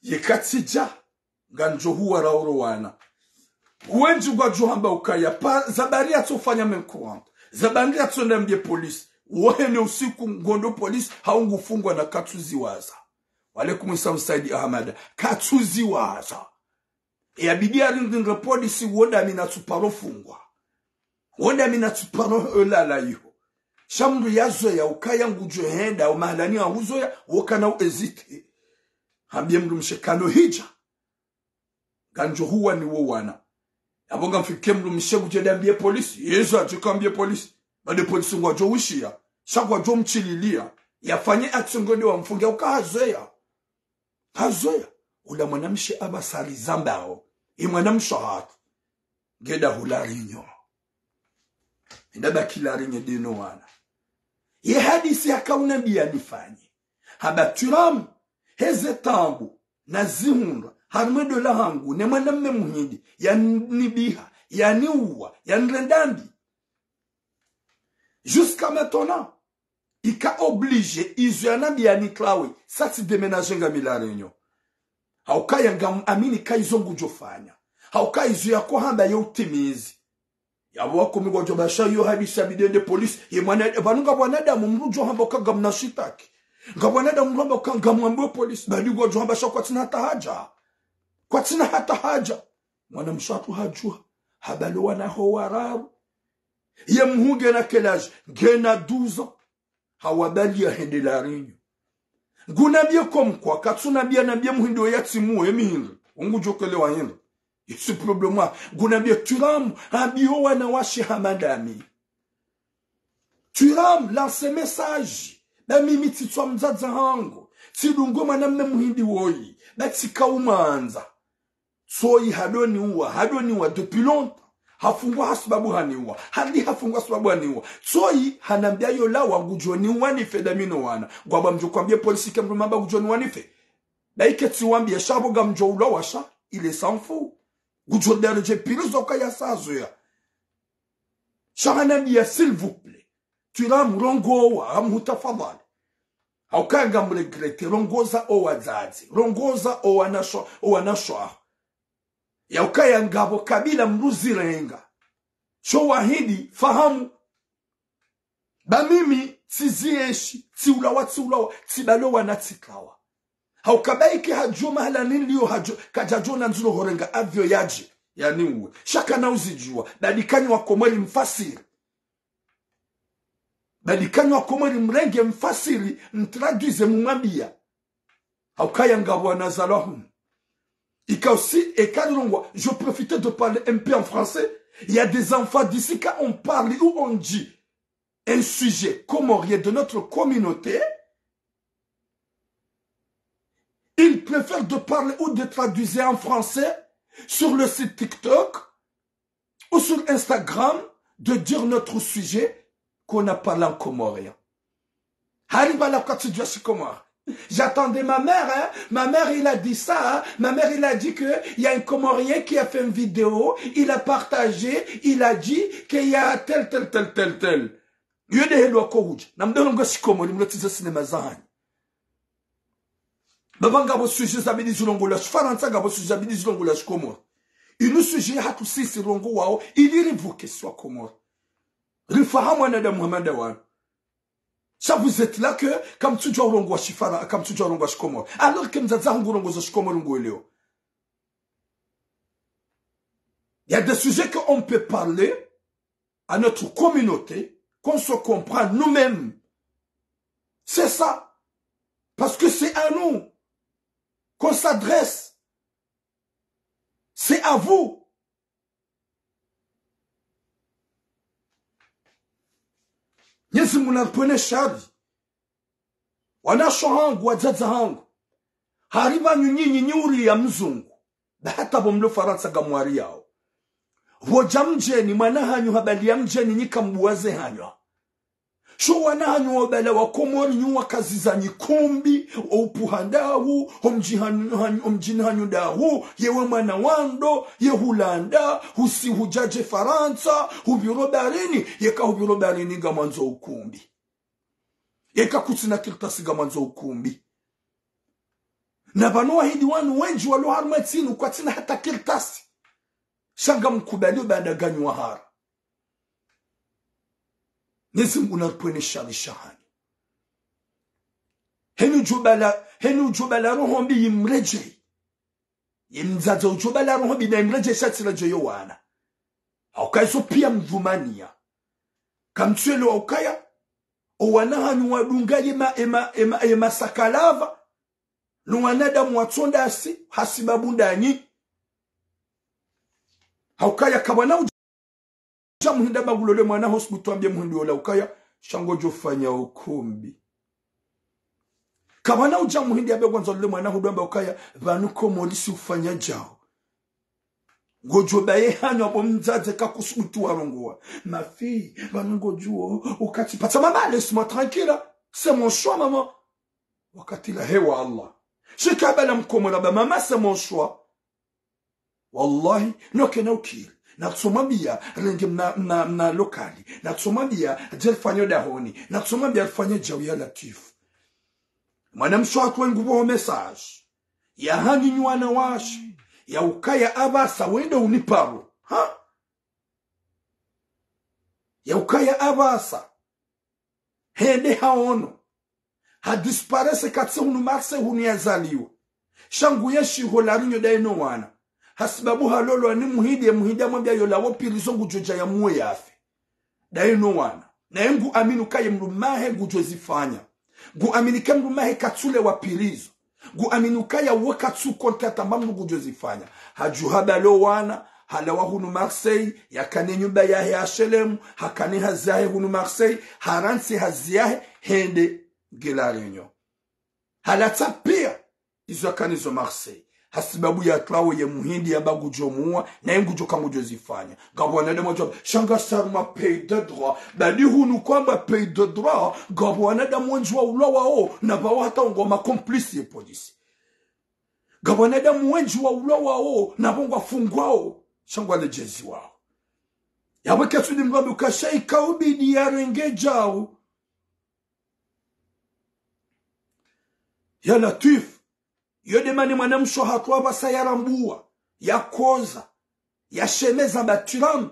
yeka tsidja, ngamdjo huwa rauro wana. Wendji ngwadjo hamba ukaya, pa, zabari yatsofanya main courante. Zabari yatsonda mbie polisi. Wohene usiku ngondo polisi, hau ngufungwa na katsuziwaza. Wa alaikum salam Saidi Ahamada. Katsuziwaza. Yabidi yarindrindre polisi, wonda mi natsuparo fungwa. Wonda mi natsuparo lala iho. Sha mdru yazoweya ukaya ngudjo henda, o mahalani ya uzoweya, wo kana uhésiter. Hambie mdrumshe kano hidja. Ngamdjo huwa ni wo wana. Yapvo ngamfikiri mdrumshe ngudjo enda ambie polisi. Yezo hadjo ka ambie polisi. Bade polisi ngwadjo ushiya. Sha ngwadjo mshililia. Yafanye action ngwende wamfunge uka hazoweya. Hazoweya. Ula mwanamshe apvasa rizambao. Ye mwanamshe hatru. Ngeda hula rinyo. Enda baki la rinyo deno wana. Ye hadisi yaka unambia nifanye. Hamba Thuram, heze taabu nazihundra harimwa edola hangu ne mwanamme muhindi, yanibiha, yaniuwa, yanirenda mbi. Jusqu'à maintenant, ika obligé, izo yanambia nitrawe, sa tsi déménager ngami La Réunion. Haukaya ngam amini ka izo ngudjofanya. Haukaya izo yako hamba ye utimizi. Yapvo wakomi ngwadjo basha yo hadisi ya bidi yende police. Ye mwana, pvanu ngapvo wanadamu mdru udjo hamba uka ngamna shitaki. Ngapvo wanadamu mdru hamba uka ngamwambiyo police. Badi ngwadjo hamba sha kwatsina hata haja. Kwatsina hata haja. Mwanamshe hatru hadjuha. Habali wana ho wararu. Ye mhuu ngena quel âge? Ngena douze ans. Hawabali yahende La Réunion. Ngunambie comme quoi, katsunambia nambie muhindi wo yatsimuwe mihindri. Ungudjokelewa hindri. Isi problème wa. Ngunambie Thuram, ambio wanawashe hama ndami. Thuram, lance message. Ba mimi tsitswa mdzadze hangu. Tsidungwe mwanamme muhindi woyi. Ba tsika umandza. Tsoyi hadoniwa, hadoniwa depuis longtemps. Hafungwa hasibabu haniwa. Hali hafungwa hasibabu haniwa. Tsoyi hanambia yolawa ngudjoniwa nife dami no wana. Ngwamba mdjo kwambie police ke mdru mamba ngudjoniwa nife. Ba ike tsiwambie sha pvo ngamdjo ulawa sha, il s'en fout. Ngudjo daredje pili zo kaya sazo ya. Sha hanambia, s'il vous plaît. Thuram, rongowa, hamhutafadhali. Haukaya ngam regretter, rongoza owadzadze, rongoza owanasho, owanasho. Yaukaya ngapvo kabila mdru zirenga. Sho wahidi, fahamu. Ba mimi, tsizieshi, tsiulawa, tsiulawa, tsibalo wana tsitrawa. Hauka ba ike hadjo mahala nilio hadjo, kadjadjo na ndziro horenga avion yadje, yaniuwe. Sha kana uzidjuwa, badi kanyi wakomori mfasiri. Badi kanyi wakomori mrenge mfasiri, mtraduise mumwambia. Haukaya ngapvo wanazalwa hunu. Ika aussi, eka nilongwa, je profite de parler un peu en français. Il y a des enfants d'ici, quand on parle ou on dit un sujet comorien de notre communauté, ils préfèrent de parler ou de traduire en français sur le site TikTok ou sur Instagram, de dire notre sujet qu'on a parlé en comorien. Hari bala kwa tsidjua shikomori. J'attendais ma mère, hein. Ma mère, il a dit ça, hein. Ma mère, il a dit que il y a un Comorien qui a fait une vidéo, il a partagé, il a dit qu'il y a tel, tel, tel, tel, tel. Yo de helo ko hudja. Namdolongo shikomori, mlotiza sinema zahanyi. Baba ngapvo sujet zabidi zilongolwa shifarantsa, ngapvo sujet zabidi zilongolwa shikomori. Inu sujet hatru sisi rongowawo, ili rivuke swa Komori. Rifahamu wanadamu hama nda wanu. Ça vous êtes là que, kamtsudjua urongowa shifara, kamtsudjua urongowa shikomori. Alors que mdzadze hangu urongoza shikomori nguelewa. Il y a des sujets qu'on peut parler à notre communauté, qu'on se comprend nous-mêmes. C'est ça. Parce que c'est à nous qu'on s'adresse. C'est à vous. Mwenyezi Mungu naripvwene shari. Wanasho hangu, wadzadze hangu. Hari pvanu nyinyi nyi uriya mzungu. Ba hata pvo mlo Farantsa ngamwariyawo. Pvodja mdjeni, mwana hanyu habaliya mdjeni nyi kambuwaze hanywa. Sho wana hanyu wabala wa Komori nyi wakaziza nyi kumbi, o upvuha ndahu, o mdji hanyu, hanyu, o mdjini hanyu ndahu, yewe mwana wando, ye hulanda, husi hudjadje Farantsa, hupviro baharini, yeka hupviro baharini ngamwandzo ukumbi. Yeka kutsina kartasi ngamwandzo ukumbi. Na pvanu wahidi wanu wendji walo harumwa entsi inu kwatsina hata kartasi. Sha ngamkubaliyo baanda nganyu wahara. Mwenyezi Mungu naripvwene shari shahani. Heni udjo bala, heni udjo bala roho mbi yimredjeyi. Ye mdzadze udjo bala roho mbi na yimredjeyi sha tsiredjeyi yo wana. Haukaya izo piya mdhumaniya. Kamtsuelewa ukaya, o wana hanyu wadunga yema, ema, ema, yema sakalava. No wanadamu watsondasi, hasibabu ndanyi. Haukaya kapvwana udja muhindi amba ngulole mwana ho subutu ambie muhindi wola ukaya, sha ngodjo fanya ukumbi. Kapvana udja muhindi yabe ngwandzo lule mwana hudwamba ukaya, pvanu Komori si ufanya djao. Ngodjo baye hanyo apvo mdzadze kakusubutu warongowa. Ma fille, pvanu ngodjuo, wakati patsa maman, laisse-moi tranquille. C'est mon choix, maman. Wakati la hewa Allah. Shika bala mkomori amba maman, c'est mon choix. Wallahi, noke na ukiri. Natsomwambia, renge mna, mna, mna lokali. Natsomwambia, dje rifanye dahoni. Natsomwambia, rifanye djao ya Latwifu. Mwanamshe wahatru ngupvoho message. Ya hanyu nyi wanawashe. Ya ukaya apvasa wende uniparo. Ha? Ya ukaya apvasa hende haono. Ha disparaître katsi hunu Marseille hunu yazaliwa. Sha ngu yeshiho La Réunion daye no wana. Hasibabu halolwa ni muhindi, ye muhindi amwambia yolawa prison ngudjo dja ya muwe yafe. Daye no wana. Naye ngu amini ukaya mdrume wahe ngudjo zifanya. Ngu amini ukaya mdrume wahe katsulewa prison. Ngu amini ukaya wo katsu kontra tamba mdru ngudjo zifanya. Hadjuha bala wana, halawa hunu Marseille, yakane nyumba yahe H L M, hakane hazi yahe hunu Marseille, harantsi hazi yahe, hende nge La Réunion. Halatsa pia, izo yakana izo Marseille. Hasibabu yatrawo ye muhindi yamba ngudjo muwa, naye ngudjo ka ngudjo zifanya. Ngapvo wanadamu wadjo, sha ngasi harumwa pays de droit. Badi hunu kwamba pays de droit, ngapvo wanadamu wendji waulwa wao, na pvawo hata ngwao ma complice ye polisi. Ngapvo wanadamu wendji waulwa wao, na pvo ngwafungwao, sha ngwaledjeziwao. Yapvo ketsudi mdru ambe ukaya sha ika ubidi yarenge djao. Ya Latwifu. Yo de mana mwanamshe wahatru apvasa yarambuwa, yakoza, yashemeza amba Thuram.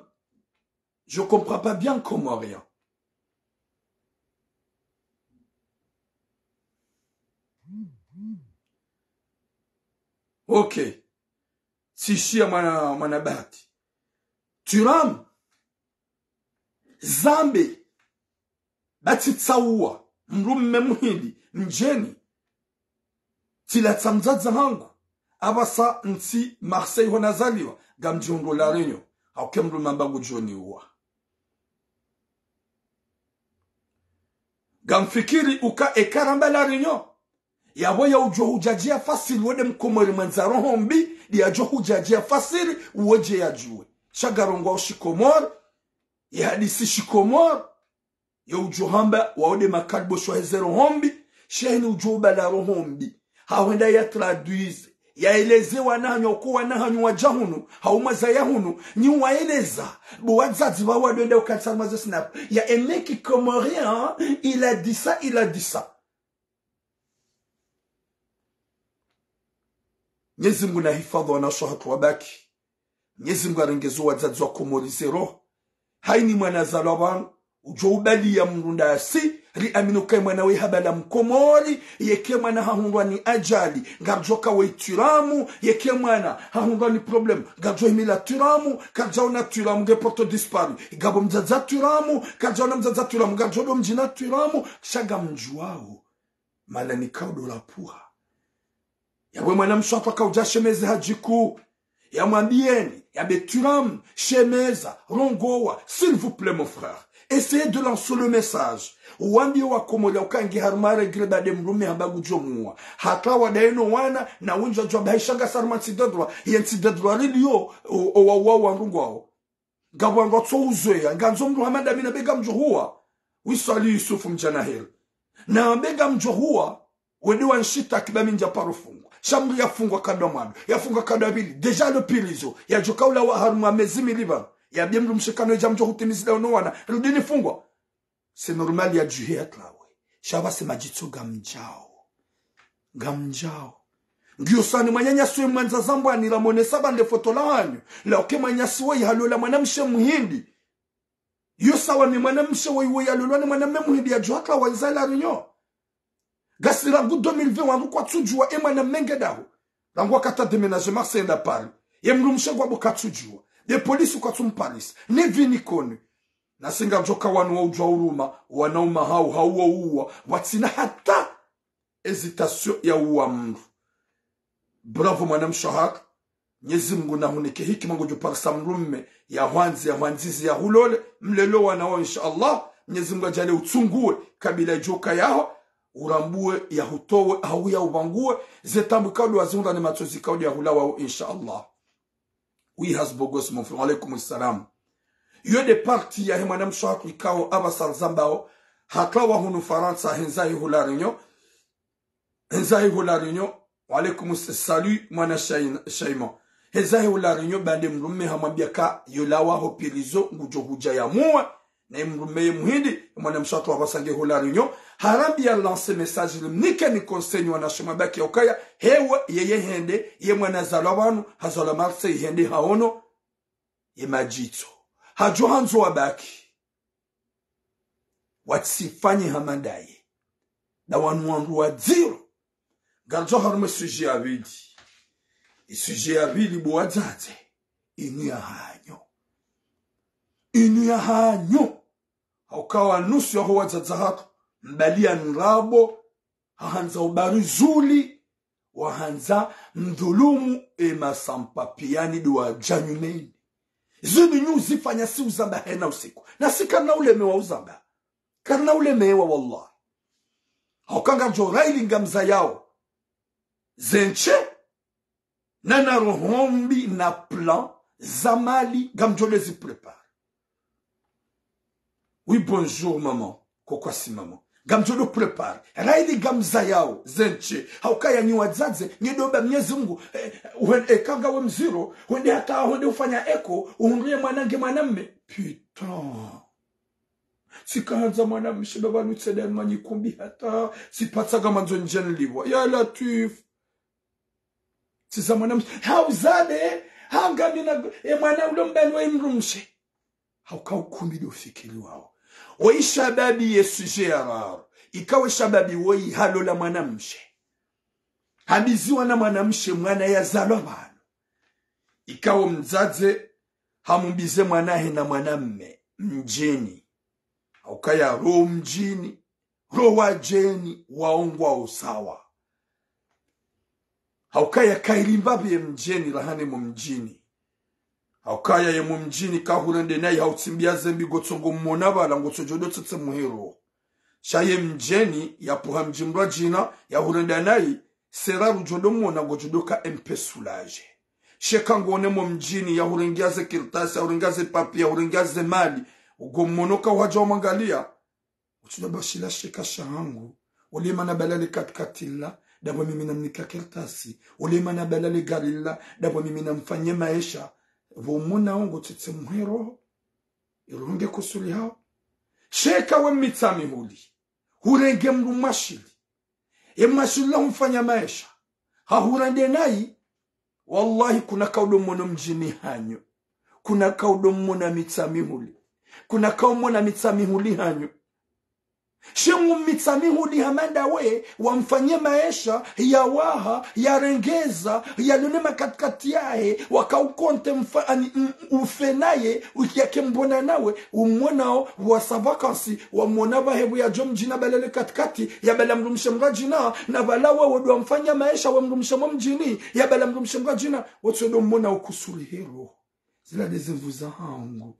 Je comprends pas bien, Comorien. Ok. Tsishiya mwana, mwana bahati. Thuram. Zambe. Ba tsitsauwa, mdrume muhindi, mdjeni. Tsilatsa mdzadze hangu. Apvasa ntsi Marseille ho nazaliwa, ngamdjihundru La Réunion. Hauke mdrume amba ngudjo niuwa. Ngamfikiri uka eka ramba La Réunion. Yapvo yaudjo hudjadjiya facile wo de mkomori mwendza roho mbi, de yadjo hudjadjiya facile, uwo dje yadjuwe. Sha ngarongowa ushikomori, yehadisi shikomori, yaudjo hamba, wao de makalibo shwaheze roho mbi, sha heni udjo ubala roho mbi. Hahwenda ya traduise, yaeleze wana hanyu, uka wana hanyu wadja hunu, hau mwazaya hunu, nyi waeleza, bo wadzadze pvao wadwenda ukantsa harumwa ze snap. Il y a un mec comorien, il a dit ça, il a dit ça. Mnyezi Mngu nahifadhwi wanawashe wahatru wabaki. Mnyezi Mngu arenge zo wadzadze wa Komori ze roho. Haini mwana yazalwa pvanu, udjo ubaliya mdru ndasi, riamini ukaya mwana we habala mkomori, yeke mwana hahundrwa ni ajali, ngaridjo ka we Thuram, yeke mwana hahundrwa ni problème, ngaridjo himila Thuram, karidjaona Thuram nge porté disparu, ngapvo mdzadze Thuram, karidjaona mdzadze Thuram, ngaridjo do mdjini Thuram, sha ngamdjuwao. Mana nikao do lapvuha. Yapvo mwanamshe wahatru akaudja shemeze hadjiku. Yamwambiyeni, yambe Thuram, shemeza, rongowa, s'il vous plaît, mon frère. Essayez de lancer le message. Uwambiye wakomori uka nge harumwa règle ba de mdrume hamba ngudjo muwa. Hata wadaye no wana, na wendji wadjuwa amba haisha ngasi harumwa ntsi de droit, ye ntsi de droit riliyo, o, o wa, wa, wandru ngwao. Ngapvo wandru watso uzweya, ngandzo mdru hama ndami nambe ngamdjo huwa. Wiswali Yusufu mdjana heri. Nambe ngamdjo huwa, wende wanishitaki ba mi ndja paro fungwa. Sha mdru yafungwa nkado ya mwando, yafungwa nkado ya pvili. Déjà le pire izo, yadjo ka ulawa harumwa mezi mili pvanu. Yambiye mdrumshe ukaya no idja mdjo hutimizi daho no wana, rudi nifungwa. C'est normal yadjuhe yatrawe. Sha pvasa madjitso ngamdjao. Ngamdjao. Ngiyo sawa ni mwananyasi we mwandza zambwani ramonesa ba nde foto lahanyu. La uke mwananyasi we yalola mwanamshe muhindi. Yo sawa ni mwanamshe we, we yalolwa ni mwanamme muhindi yadjuha ka wandza La Réunion. Ngasi rangu deux mille vingt wandru kwatsudjuwa e mwanamme nge daho. Rangu wakati wa déménager Marseille enda Paris. Ye mdrumshe ngwapvo katsudjuwa. Ye polisi kwatsu mparisa. Ni vu ni connu. Nasi ngaridjo ka wanu wa udjuwa uruma, wanaume hau, hau wa uwa, watsina hata hésitation ya uwa mdru. Bravo mwanamshe wahatru. Mnyezi Mngu nahunike hikima ngodjo parisa mdrume, yahwandzi, yahwandzizi, yahulole, mlele wana wao, insha Allah. Mnyezi Mngu yadjaaliye utsunguwe, kabla yadjo ka yaho, urambuwe, yahutowe, hau yaupvanguwe, ze taabu ikao ndo wazihundra ne matsozi ikao ndo yahulawao, insha Allah. Oui, Hasbogos, mon frère, wa alaikum salam. Iyo nde partie yahe mwanamshe hatru ikao apvasa rizambao, hatrawa hunu Farantsa, hendza iho La Réunion, hendza iho La Réunion, wa alaikum s-, salut, mwana Shaina-, Shaima. Hendza iho La Réunion, ba nde mdrume hamwambia ka yolawa ho prison, ngudjo hudja yamuwe, na ye mdrume ye muhindi, ye mwanamshe hatru apvasa nge ho La Réunion, harambia lancer message, limnike ni conseil nyi wanashe mwabaki ya ukaya, hewe, yeye hende, ye mwana hazalwa pvanu, hazalwa Marseille, hende haono, ye madjitso. Hadjo handzo wabaki. Watsifanye hama ndaye. Nda wanu wandru wadziro. Ngaridjo harumwa e sujet ya pvili. E sujet ya pvili bo wadzadze. Inu ya hanyu. Inu ya hanyu. Hauka wa nusu yaho wadzadze hatru. Mbali ya ndrabo. Hahandza ubari zuli, wahandza mdhulumu, e masampa pia ni ndo wadja nyumeni. Zinu nyi uzifanya si uzamba hena usiku. Na si karina ulemewa uzamba. Karina ulemewa, wallah. Hauka ngamdjo raili ngamzayao. Ze ntshe, na na roho mbi na plan za mali, ngamdjo ndo zi préparer. Oui, bonjour, maman. Kokwasi, maman. Ngamdjo ndo préparer. Raili ngamzayao, ze ntshe. Hauka ya nyi wadzadze, nyi ndo ba Mnyezi Mungu, eh, wen-, eh, eka ngawe mdziro, wende hata, wende ufanya écho, uhundru ye mwana nge mwanamme. Putain. Tsikahandza mwanamshe, baba nutse ndani mwa nyikumbi hata, tsipvatsa ngamandzo ndjeni liwa. Ya Latwif. Tsiza mwanamshe. Hauzade, hangamina, e mwana ulo mbani wa imdrumshe. Hauka ukumbi ndo fikiri wao. Wo ishababi ye sujet ya raru. Ika we shababi woyi halola mwanamshe. Hambiziwa na mwanamshe mwana yazalwa pvanu. Ika wo mdzadze hamumbize mwana hahe na mwanamme mdjini. Hauka ya ro mdjini, ro wadjeni, waongwa usawa. Hauka ya kairi mbapvi ye mdjeni raha ne mo mdjini. Hauka ya ye mo mdjini kahurende nayi hautsimbia zembi ngotsongo mwona pvala ngotsodjo ndo tsetse muhero. Sha ye mdjeni yapvuha mdji mdrwadjina yahurenda nayi, sera rudjo ndo mwona ngodjo ndo ka un peu soulagé. Sheka ngone mo mdjini yahurengea ze kartasi, yahurengea ze papier, yahurengea ze mali. Ugo mwono ka uhadja umwangalia. Utsudja bashila sheka shahangu. Ule mana balale katikati la, ndapvo mimi namnika kartasi. Ule mana balale gari la, ndapvo mimi namfanye maesha. Pvo mwona ongo tsetse muhero. Ironge kusuli hao. Sheka we mitsamihuli. Hurenge mdru mwashili. Ye mwashili la humfanya maesha. Hahurende nayi. Wallahi, kuna kaudo mwono mdjini hanyu. Kuna kaudo mwona mitsamihuli. Kuna kaumwona mitsamihuli hanyu. She mu mitsamihuli hama ndawe, wamfanye maesha, yawaha, yarengeza, yalone makatikati yahe, wakaukonte mfa-, ani, m-, ufe naye, yake mbona nawe, umwonao, wasa vacances, wamwona pvahe pvo yadjo mdjini yabalale katikati, yabala mdrumshe mdrwadjina, na pvala wewe ndo wamfanya maesha, we mdrumshe mo mdjini, yabala mdrumshe mdrwadjina, wotsodo mwona ukusuli hero. Zila nde zimvu zahangu.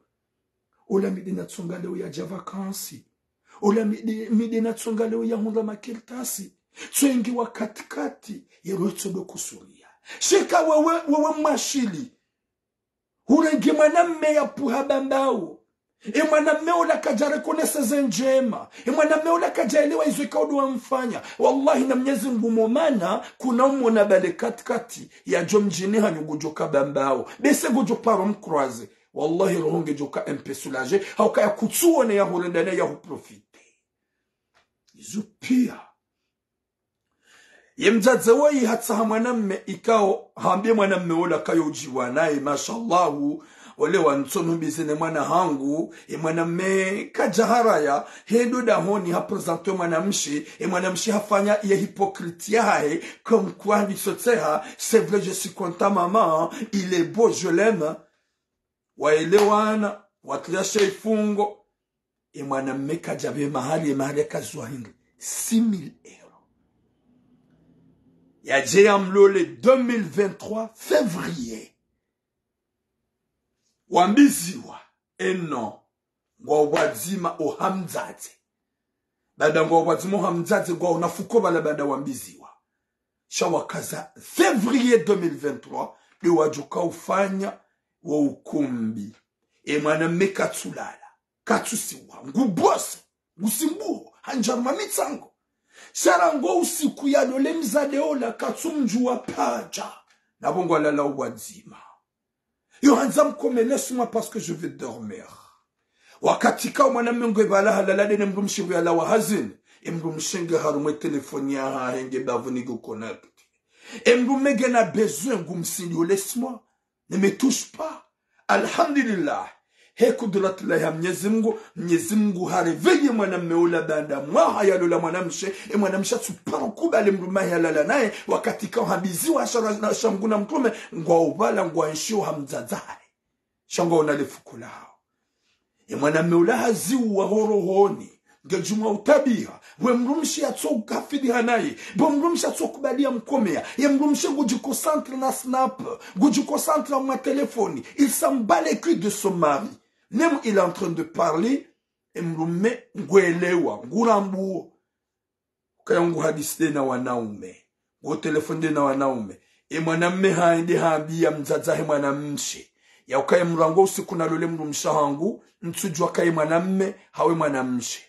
Ola mi nde natsonga leo yadja vacances. Ola mi nde, mi nde natsonga leo yahundra makartasi. Tsoingi wa katikati, yero tsodo kusulia. Sheka wewe, wewe mwashili. Hurenge mwanamme yapvuha bambao. E mwanamme ola kadja reconnaître ze ndjema. E mwanamme ola kadja elewa izo ikao ndo wamfanya. Wallahi na Mnyezi Mungu mo mana, kuna umwona pvale katikati, yadjo mdjini hanyu ngodjo ka bambao. Bese ngodjo paro mcroiser. Wallahi roho ngedjo ka un peu soulagé. Hauka ya kutsuone yahurenda nayi yahuprofiter. Izo pia. Ye mdzadze woyi hatsaha mwanamme ikao, hambie mwanamme ola kayo udjiwa naye, mashallahu, ole wa ntsono mbize ne mwana hangu, ye mwanamme kadja haraya, hendo dahoni haprésenter mwanamshe, ye mwanamshe hafanya ye hypocrite yahahe, comme quoi nditsotseha, c'est vrai, je suis content, maman, il est beau, je l'aime. Waelewana, watria she ifungo. E mwanamme kadja pve mahali, e mahali yakazwa hindri. Six mille euros. Yadje yamlole deux mille vingt-trois février. Wambiziwa, e non. Ngwa wadzima oha mdzadze. Baada ngwao pvwadzima ha mdzadze ngwao na fuko pvala baada wambiziwa. Sha wakaza février deux mille vingt-trois, nde wadjoka ufanya wo ukumbi. E mwanamme katsulala, katsusiwa, ngubose, ngusimbuho, handjaruma mitsango. Sha rangu usiku yalole mdzadze ola katsumdjuwa pvadja. Napvo ngwalala upvwadzima. Yo handza mkome, laisse-moi parce que je vais dormir. Wakati kao mwanamme ngwe pvala halala nde ne mdrumshe pvuyalawa hazini. E mdrumshe nge harumwa e telefoni yahahe nge bapvuni ngu connecté. E mdrumme ngena besoin ngumsindiyo, laisse-moi. Ne me touche pas. Alhamdulillah. He kudratillahi ya Mnyezi Mngu, Mnyezi Mngu ha réveillé mwanamme ola baanda mwaha yalola mwanamshe, e mwanamshe atsuparo kubali mdrumme wahe yalala naye, wakati kao hambiziwa sha ra-, na sha Mngu na mtrume, ngwao pvala ngwaenshio ha mdzadze hahe. Sha ngwaona le fuko lawo. E mwanamme ula haziwa ho rohoni, ngedjumwa utabiha, we mdrumshe yatsokafiri hanaye, bo mdrumshe yatsokubali ya mkomeya, ye mdrumshe ngudjiconcentré na Snap, ngudjiconcentré mwa telefoni, il s'en bat les couilles de son mari. Même il est en train de parler, e mdrumme ngwelewa, ngurambuo. Ukaya nguhadisi nde na wanaume. Ngutelefoni nde na wanaume. E mwanamme haende hambiya mdzadze wahe mwanamshe. Ya ukaya mrangu usiku nalole mdrumshe wahangu, ntsudjuwa kaya mwanamme, hawu mwanamshe.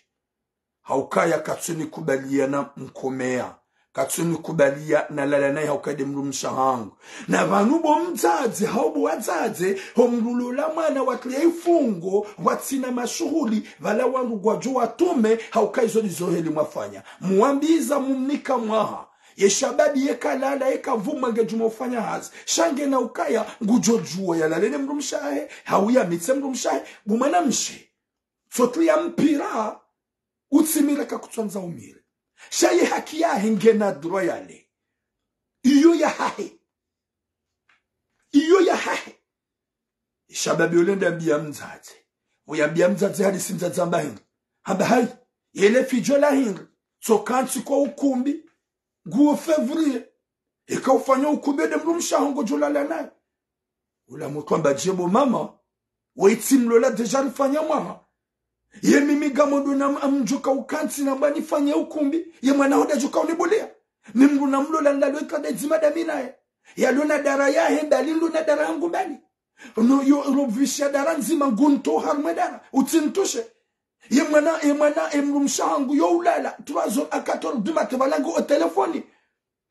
Ha ukaya katsunikubaliya na mkomeya. Katsunikubaliya nalala naye ha ukaya nde mdrumshe wahangu. Na pvanu bo mdzadze, hawu bo wadzadze, ho mdru lola mwana watria ifungo, watsina mashuhuli, pvala wandru ngwadjo watume, ha ukaya izo ndizo heli mwafanya. Muwambiza mumnika mwaha. Ye shababi yeka lala, yeka pvuma ngedjumwa ufanya hazi. Sha ngena ukaya, ngudjo djuwa yalale ne mdrumshe wahe, hawu yamitse mdrumshe wahe, bo mwanamshe. Tsotu ya mpira, utsimira kakutswandza umire. Sha ye haki yahe ngena droit yale. Iyo yahahe. Iyo yahahe. Shababi ole nde ambiya mdzadze. Uyambiya mdzadze hadisi mdzadze hamba hindri. Hamba hayi. Yele fidjo la hindri. Tsokantsi kwa ukumbi. Nguwo février. Eka ufanya ukumbi nde mdrumshe waho ngodjo lala naye. Ula mutru hamba dje bo mama. Wetsi mlola déjà rifanya mwaha. Ye mimi ngamwondo na m-, amdjoka ukantsi namba nifanye ukumbi. Ye mwana waho ndadjoka unibuliya. Mi mdru namlola nilalo ikade dzima ndami naye. Yalo na dara yahe mbali, ndo na dara yahangu mbali. No, yo, ropvisha dara ndzima ngunto harumwa dara. Utsintushe. Ye mwana, ye mwana, ye mdrumshe wahangu yo ulala. Trois heures à quatre heures du matin, pvala ngu o telefoni.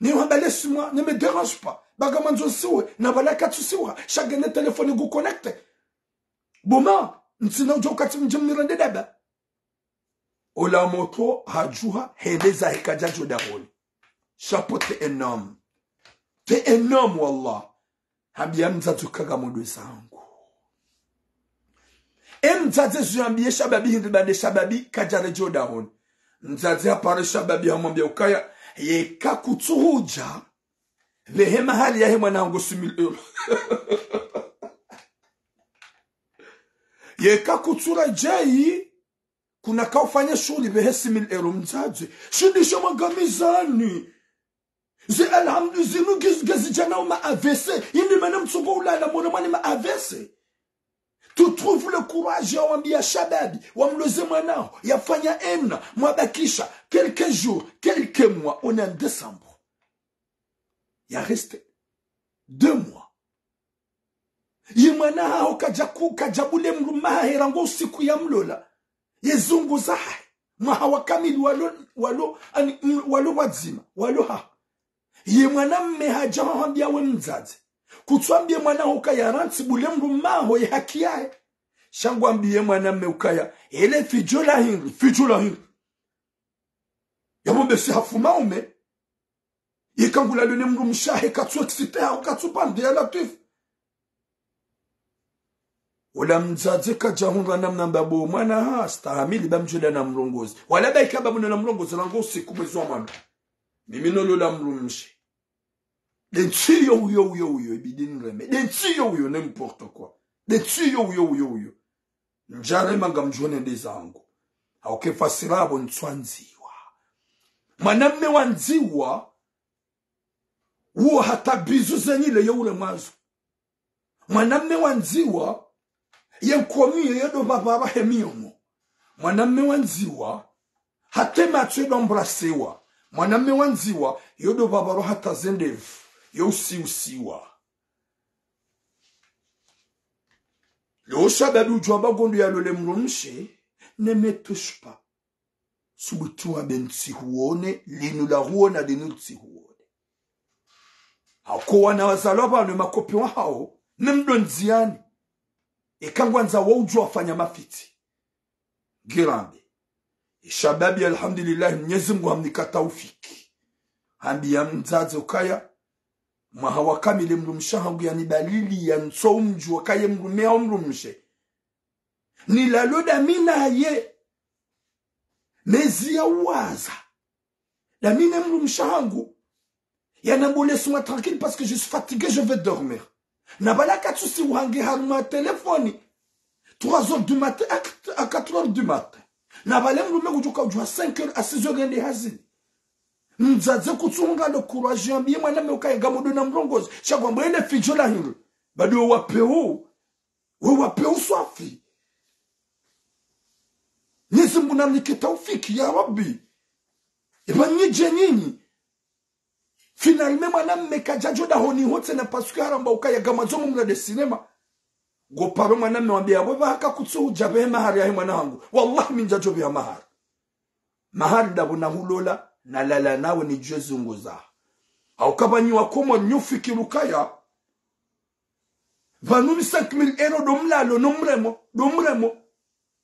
Ne hamba laisse-moi, ne me dérange pas. Ba ngamwandzo nsiwe, na pvala katsusiwa, sha ngena telefoni ngu connecté. Bo ma, ntsina udjo ukati mdje mnirende daba. Ola mutru hadjuha, hende zahe kadjadjo dahoni. Chapeau, t'es un homme. T'es un homme, wallah. Hambiya mdzadze uka ngamwondo zangu. E mdzadze zuyambiye shababi hindri baanda shababi kadjaredjei dahoni. Mdzadze hapare shababi hamwambiya ukaya, yeka kutsuhudja, pvehe mahari yahe mwana wahangu six mille euros. Yeka kutsuredjei, kuna kaufanya shuhuli pvehe six mille euros mdzadze. Shindisha magamizani. Ze alhamdu zinu ngiz-, ngezidja nao ma A V C. Yindi mana mtsungo ulala mwana mwana ma A V C. Tu trouves le courage ya wambiya shababi, wamloze mwana waho, yafanya ena, mwabakisha, quelques jours, quelques mois, on est en décembre. Ya reste deux mois. Ye mwana haho kadja ku-, kadja bule mdrume wahahe rangu usiku yamlola. Ye zunguza hahe. Mwaha wa kamili walo, walo, ani, m-, walo pvwadzima, walo haho. Ye mwanamme hadja hahambiya we mdzadze. Kutsuambiye mwana waho ukaya rantsi bule mdrume waho ye haki yahe. Sha ngwambiye mwanamme ukaya, ele fidjo la hindri, fidjo la hindri. Yapvo mbesi hafuma ume. Yeka ngulalo ne mdrumshe wahe katsu excité hau katsu pande ya Latwifu. Ola mdzadze kadja hundra namna mbapvo mwana ha, stahamili ba mdjo enda na mrongozi. Wala ba ika ba mno na mrongozi, rangu usiku mwezi wa mwando. Mimi nolola mdrumshe. Nde ntsi yo uyo, uyo, uyo, ibidi nireme. Nde ntsi yo uyo, n'importe quoi. Nde ntsi yo uyo, uyo, uyo. Ndjarema ngamdjo nende zangu. Hauka fasiri yapvo ntsu wandziwa. Mwanamme wandziwa, uwo hata bizu zenyile yo ule mwazo. Mwanamme wandziwa, ye nkomi yo yodo pvapvapva he miyomo. Mwanamme wandziwa, Hata matso yendo embrassewa. Mwanamme wandziwa, yo ndo pvapvaro hata ze ndevu, yo usiusiwa. Leo shababi udjuwa amba ngondo yalole mdrumshe, ne me touche pas. Subutu wambe ntsihuone, linu lahuona, linu ntsihuone. Hako wana wazalwa pvanu emakope wahao, ne mdo ndziani. Eka ngwandzao udjuwa wafanya mafitsi. Ngirambe. Eshababi, alhamdulillah, Mnyezi Mngu hamnika taufiki. Hambiya mdzadze ukaya, mwaha wa kamili mdrumshe hangu yanibaliya, ntso umdjuwa kaye mdrume hau mdrumshe. Nilalo dami naye. Mezi ya uwaza. Dami ne mdrumshe hangu. Yanambe laisse-moi tranquille parce que je suis fatigué, je vais dormir. Na pvala katsusi uhange harumwa telefoni. Trois heures du matin à, à quatre heures du matin. Na pvale mdrume kudjuka udjuwa cinq heures à six heures yende hazini. Mdzadze kutsunga le courage yambiye mwanamme ukaya ngamdjo na mrongozi. Sha kwamba ele fidjo la hindru. Badi we wapeu. We wapeu swafi. Mnyezi Mngu namnike taufiki, ya Rabbi. Eba nyidje nyinyi. Finalement, mwanamme kadjadjo dahoni ho tsena parce que haramba ukaya ngamwandzo mumlade cinéma. Ngo paro mwanamme wambiya, we pvahaka kutsu udja pvehe mahari yahe mwana hangu. Wallahi, mi ndjadjo pveha mahari. Mahari ndapvo nahulola, nalala nawe nidjuwe zunguza. Hauka pvanyi wakomori nyi ufikiri ukaya. Pvanu mi cinq mille euros ndo mlalo, ndo mremo, ndo mremo.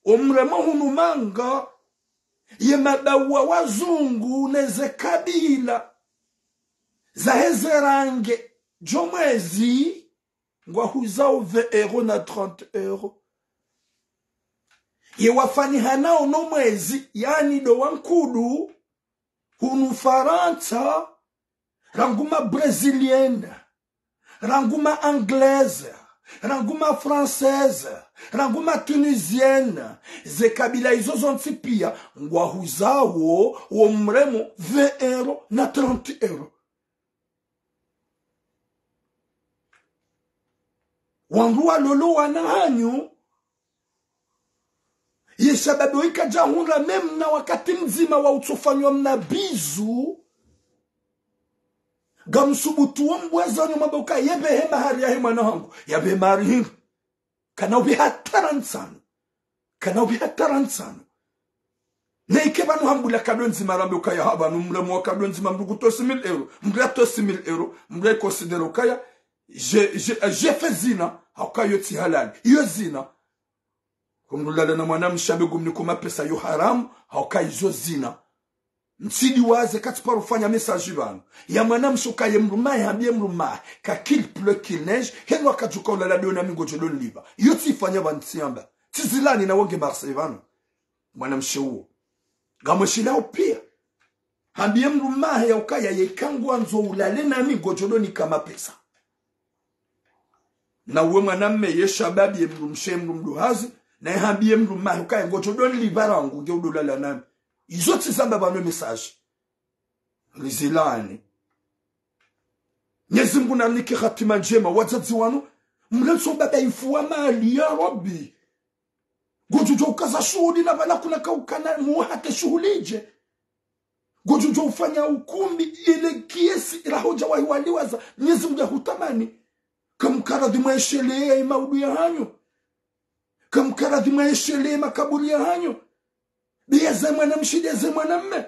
Omremo hunu manga, ye mabawa wazungu, ne ze kabila, zahe ze range, djo mwezi, ngwahuzao vingt euros na trente euros. Ye wafanihanao no mwezi, yaani ndo wankudu, hunu Farantsa, rangu ma brésilienne, rangu ma anglaise, rangu ma française, rangu ma tunisienne, ze kabila izo zontsi piya, ngwahuzao wo mremo vingt euros na trente euros. Wandru walolo wana hanyu, ye shababi oyi kadja hundra même na wakati mdzima wa utsofanywa mna bizu, ngamsubutu wo mbweza wanyu mwambe uka ye pvehe mahari yahe mwana hangu, ya pvehe mahari hindru. Kana upvi hatara ntsanu. Kana upvi hatara ntsanu. Na ike pvanu hambula kado ndzima rambe ukaya ha pvanu mremo wa kado ndzima mdru kutoa six mille euros. Mdru atoa six mille euros. Mdru aconsidère ukaya, je, je, je fais zina. Hauka yo tsi halali. Yo zina. Ko mdru lala na mwanamshe ambe ngumniko mapesa yo haramu. Hauka izo zina. Mtsidiwaze, katsiparo fanya message pvanu. Ya mwanamshe ukaye mdrumahe, hambiye mdrumahe, ka qu'il pleut, qu'il neige, henu akadjuka ulala dona mi ngodjo donlipva. Iyo tsifanya pvanu tsiamba. Tsizilani na wonge Marseille pvanu. Mwanamshe uwo. Ngamweshilao piya. Hambiye mdrumahe ya ukaya yeka ngwandzo ulale nami ngodjo donika mapesa. Na uwe mwanamme ye shababi ye mdrumshe mdru mdru hazi, na ye hambiye mdrumahe ukaya ngodjo donlipva rangu nge udolala nami. Izo tsizamba pvanu message. Rizilani. Mnyezi Mngu namnike hatima ndjema, wadzadze wanu, mlentso baba ifu wa mali, ya Rabbi. Ngodjo djo ukaza shuhuli na pvala kuna kaukana muhate shuhuli dje. Ngodjo djo ufanya ukumbi ile kiasi rahodja wahi waliwaza, Mnyezi Mngu ya hutamani. Kamkaradhi mwaeshelee maudu ya hanyu. Kamkaradhi mwaeshelee makaburi ya hanyu. Biya ze mwanamshe, biya ze mwanamme.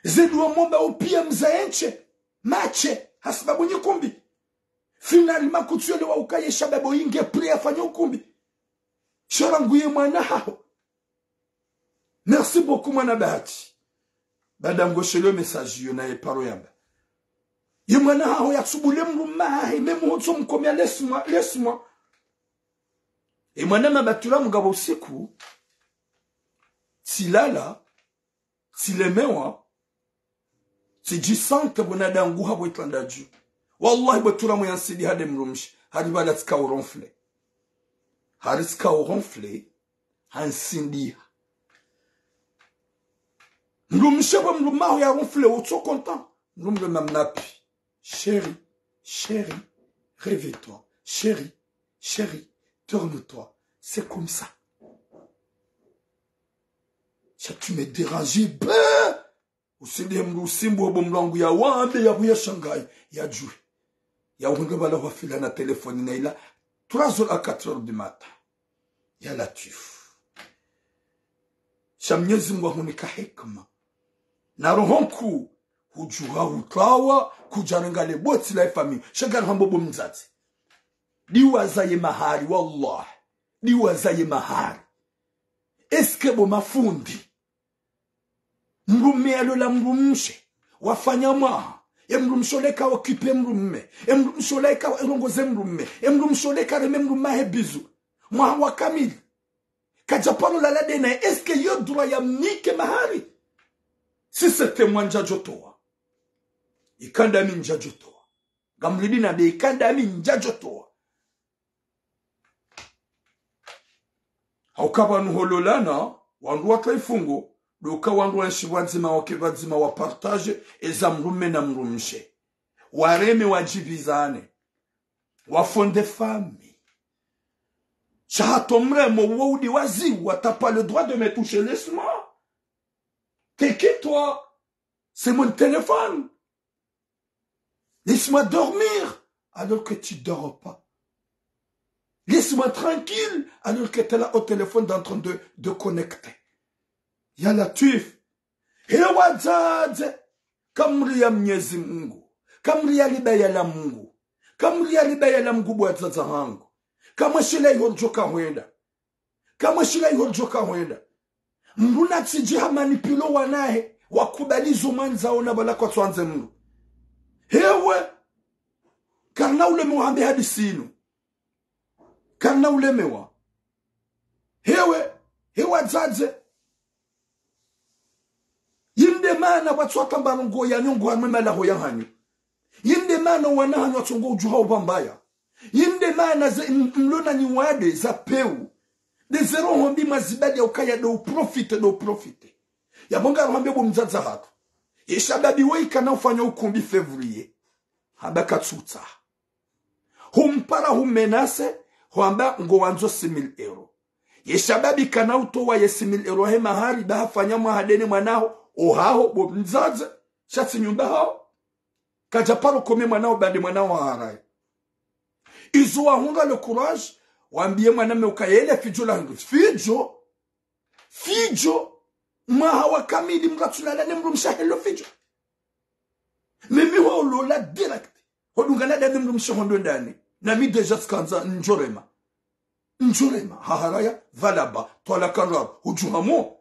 Ze duwa mwomba upiya mzaenche, mache, hasibabu nyi kumbi. Finalement kutsuyelewa ukaye shababi oyi nge prêt afanye ukumbi. Sha rangu ye mwana haho. Merci beaucoup, mwana bahati. Baada ngoshelewo message yo naye paro yamba. Ye mwana haho yatsubule mdrumahe, memu hotso mkomya laisse-moi, laisse-moi. Ye mwana mabatula mungapvo usiku, tsilala, tsilemewa, tsidjisante pvo nadanguha pvo itwandadju. Wallahi pvo turamu yansidiha nde mdrumshe, hari pvala tsika uronfle. Hari tsika uronfle, hansidiha. Mdrumshe pvo mdrumaho yaronfle, utso content. Mdrume mamnapi. Chérie, chérie, réveille-toi. Chérie, chérie, tourne-toi. C'est comme ça. Putain, tu me déranges, ben. Usindihe mdru usimbu obo mdru wangu ya wambe ya huya Shanghai, ya djuwe. Ya uhundre bala hwafila na telefoni na ila, trois heures à quatre heures du matin. Ya Latwifu. Sha Mnyezi Mngu ahunika hikma. Na roho nkuu, hudjuha hutlawa, kudjarenga le botsi la ifamiyi. Sha ngari hamba bo mdzadze. Diwaza ye mahari, wallah. Diwaza ye mahari. Est-ce que bo mafundi? Mdrume yalola mdrumshe. Wafanya mwaha. E mdrumshe ola eka occupé mdrume. E mdrumshe ola eka erongoze mdrume. E mdrumshe ola eka reme mdrume ahe bizu. Mwaha wa kamili. Kadja paro lala de naye, est-ce que yo droit ya mnike mahari? Si c'était moi ndjadjotowa. Ika ndami ndjadjotowa. Ngamlidi na be ika ndami ndjadjotowa. Hauka pvanu hololana, wandru watra ifungo, doka wandru wenshi pvwadzima wake pvwadzima wa partage, eza mdrume na mdrumshe. Wareme wadjibizane. Wa fonder famille. Sha hata omremo wo udi waziwa, t'as pas le droit de me toucher, laisse-moi. T'es qui, toi? C'est mon téléphone. Laisse-moi dormir alors que tu dors pas. Laisse-moi tranquille alors que t'es là au téléphone en train de, de connecter. Ya Latwif. He wadzadze, kamriya Mnyezi Mngu, kamriya libaya la Mngu, kamriya libaya la Mngu bo wadzadze hangu. Kamweshila iho ridjoka hwenda. Kamweshila iho ridjoka hwenda. Mdru natsidji ha manipulé owanahe, wakubali zo mwandzao na pvala kwatsuandze mdru. Hewe, karina ulemewa hambe hadisi inu. Karina ulemewa. Hewe, he wadzadze. Yinde mana pvatsu waka mbalo ngo yanyu ngo harumwa emalaho yahanyu. Yinde mana owana hanyu watsongo udjuha opvambaya. Yinde mana ze m-, mlo na nyi wade za pewu. De ze roho mbi mwazibali ya ukaya do uprofité, do uprofité. Yapvo ngari hwambe bo mdzadze hatru. Ye shababi woyi kana ufanya ukumbi février. Hamba katsutsaha. Humpara humenacé, hwamba ngo wandzo six mille euros. Ye shababi kana utowa ye six mille euros he mahari, ba hafanya mwaha de ne mwanaho, ohaho, bo mdzadze, sha tsi nyumba haho. Kadja paro kome mwanaho, ba nde mwanaho haharaye. Izo wahundra le courage, wambiye mwanamme ukaya ele fidjo la hindru. Fidjo? Fidjo? Mwaha wa kamili mdru atsulala ne mdrumshe ahe lo fidjo. Mimi ho lola direct. Hodungana dami mdrumshe hondo ndani. Nami déjà tsikandza ndjorema. Ndjorema. Haharaya, pvala ba, twalaka ndraru. Hudjuha mo.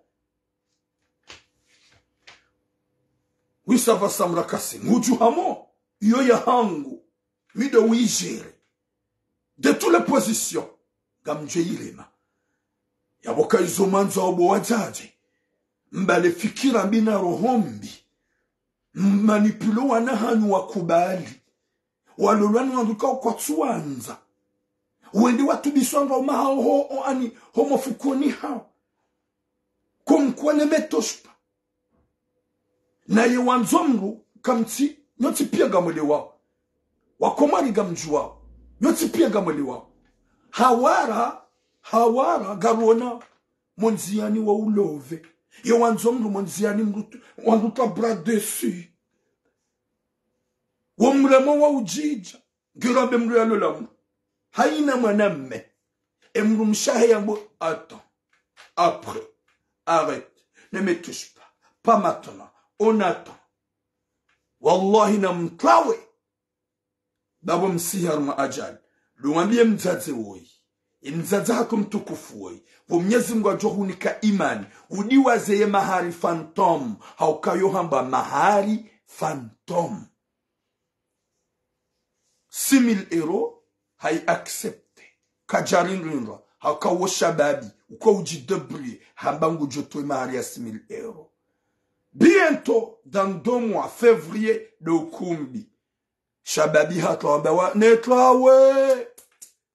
Oui, ça va, Samra Kassim. Hudjuha mo. Iyo ya hangu. Mi ndo wijere. De toutes les positions. Ngamdjo irema. Yapvo ka izo mwandzao bo wadzadze. Mbale fikira mbi na roho mbi. Mmanipulé owana hanyu wakubali. Walolwa ni wandru ka kwatsuwandza. Wende watubiswa nga uma hawo ho, o ani, ho mafukoni hawo. Comme quoi ne me touche pas. Naye wandzo mdru kamtsi, nyontsi piya ngamwelewao. Wakomori ngamdjuwao. Nyontsi piya ngamwelewao. Hawara, hawara, ngaruona. Mondziyani wa ulove. Ye wandzo mdru mondziyani mdru tu, wandru twa bras dessus. Wo mremo wa udjidja. Ngirambe mdru yalola mdru. Hayina mwanamme. E mdrumshe ahe yambo, attends. Après. Arrête. Ne me touche pas. Pas maintenant. On attend. Wallahi namtlawe. Bapvo msihi harumwa ajali. Ndo mwambiye mdzadze woyi. Ye mdzadze hatru mtukufu woyi. Pvo Mnyezi Mngu adjo hunika imani. Udiwaze ye mahari fantôme. Hauka yo hamba mahari fantôme. Six mille euros, hayi accepté. Kadjarindrindra, haka wo shababi, uko udji débrouiller, hamba ngudjo towa mahari ya six mille euros. Bientôt, dans deux mois, février, ndo ukumbi. Shababi hatru hamba wa, netlawe.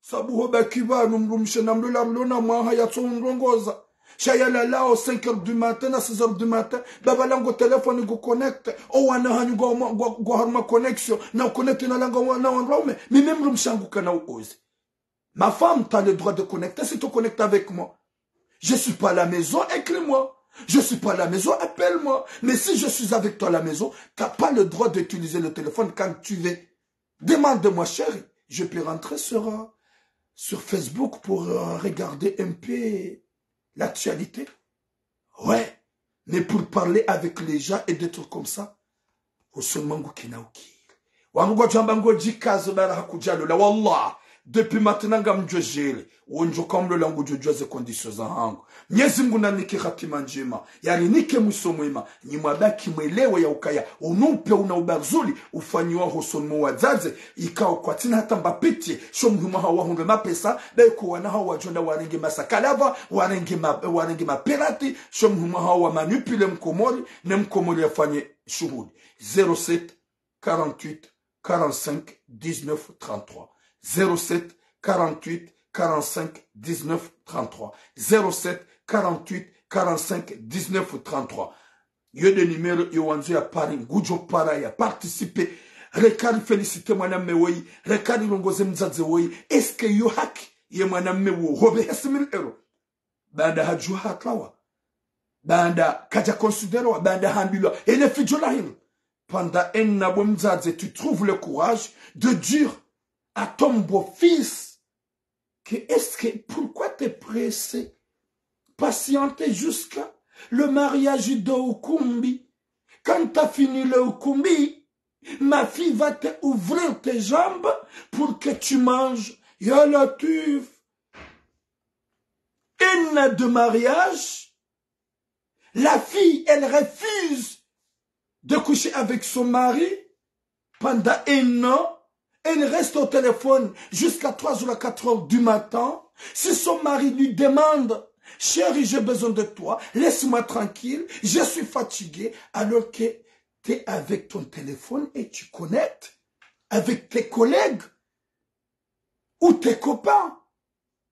Sabu ho baki pvanu mdrumshe namlola mlo na mwaha yatso undrongoza. Sha yalalao cinq heures du matin na six heures du matin. Baba langu téléphone ngu connecté. Owana hanyu ngwa, ngwa, ngwa harumwa connexion. Na connecté na langa wa, na wandru waume. Mimi mdrumshe hangu kana uoze. Ma femme, t'as le droit de connecter si tu connectes avec moi. Je suis pas à la maison, écris-moi. Je suis pas à la maison, appelle-moi. Mais si je suis avec toi à la maison, t'as pas le droit d'utiliser le téléphone quand tu veux. Demande-moi, chérie. Je peux rentrer sur, euh, sur Facebook pour, euh, regarder un peu l'actualité. Ouais. Mais pour parler avec les gens et des trucs comme ça, hosoni mwangu kina ukiri. Wangu ngwadjo amba ngodjikazo bara hakudjalola. Wallah, depuis maintenant ngamdjojele. Wondjo kamlola ngudjodjuwa ze conditions zahangu. Mnyezi Mngu nanike hatima ndjema. Yarinike mwiso mwema. Nyi mwabaki mwelewe ya ukaya. Unu upve una ubarzuli. Ufanyiwa hosoni mwa wadzadze. Ikao kwatsina hata mba pitié. Sho muhimu hao wahundre mapesa. Be ko wana hao wadjo enda warenge masakalava. Warenge ma-, warenge mapirati. Sho muhimu hao wa manipuler Mkomori. Ne Mkomori yafanye shuhuli. Zéro sept, quarante-huit, quarante-cinq, dix-neuf, trente-trois. Zéro sept, quarante-huit, quarante-cinq, dix-neuf, trente-trois. Zéro sept, quarante-huit, quarante-cinq, dix-neuf, trente-trois. Yo nde numéro yo wandzo ya pare, ngudjo para ya participer. Reka ri féliciter mwanamme woyi, reka ri rongoze mdzadze woyi. Est-ce que yo haki ye mwanamme wo hopvehe six mille euros? Baanda hadjuha hatwawa. Baanda kadja considérewa. Baanda hambilwa. Ele fidjo la hilo. Pendant un an, bo mdzadze, tu trouves le courage de dire à ton beau-fils que est-ce que, pourquoi t'es pressé? Patienter jusqu'à le mariage de ukumbi. Quand t'as fini le ukumbi, ma fille va te ouvrir tes jambes pour que tu manges. Ya Latwif. Un an de mariage, la fille, elle refuse de coucher avec son mari pendant un an. Elle reste au téléphone jusqu'à trois heures à quatre heures du matin. Si son mari lui demande, chérie, j'ai besoin de toi, laisse-moi tranquille, je suis fatiguée, alors que t'es avec ton téléphone et tu connectes avec tes collègues ou tes copains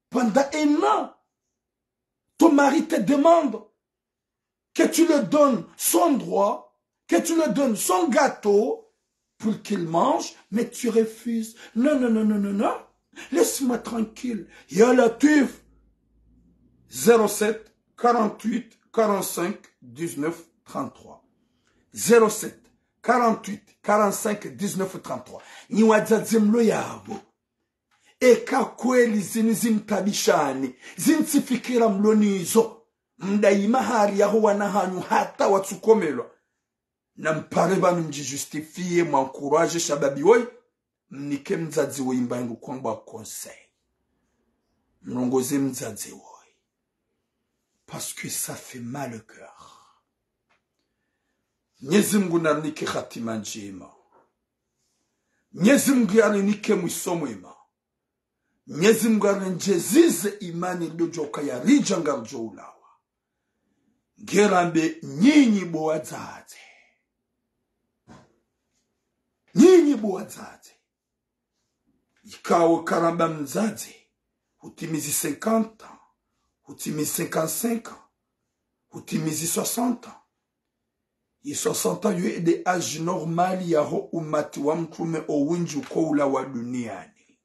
pendant un an. Ton mari te demande que tu lui donnes son droit, que tu lui donnes son gâteau pour qu'il mange, mais tu refuses. Non, non, non, non, non, non. Laisse-moi tranquille. Ya Latwif. Zéro sept, quarante-huit, quarante-cinq, dix-neuf, trente-trois. Zéro sept, quarante-huit, quarante-cinq, dix-neuf, trente-trois. Nyi wadzadze mlo yapvo. Eka kweli zinu zimtabishani, zinu tsi fikira mlo nazo, mdayima hari yaho wana hanyu hata watsukomelwa. Na mpare pvanu mdji justifier, mwa encourager shababi woyi, mnike mdzadze woyi mba ngu kwamba conseil. Mrongoze mdzadze woyi. Parce que ça fait mal au cœur. Mnyezi Mngu narinike hatima ndjema. Mnyezi Mngu yarinike mwiso mwema. Mnyezi Mngu yarendjezeze imani ridjo djoka yaridja ngaridjo ulawa. Ngerambe nyinyi bo wadzadze. Nyinyi bo wadzadze. Ikao karamba mdzadze, hutimizi cinquante ans, hutimizi cinquante-cinq ans, hutimizi soixante ans. Ye soixante ans yo nde âge normal yaho umati wa mtrume owindji uko ulawa duniani.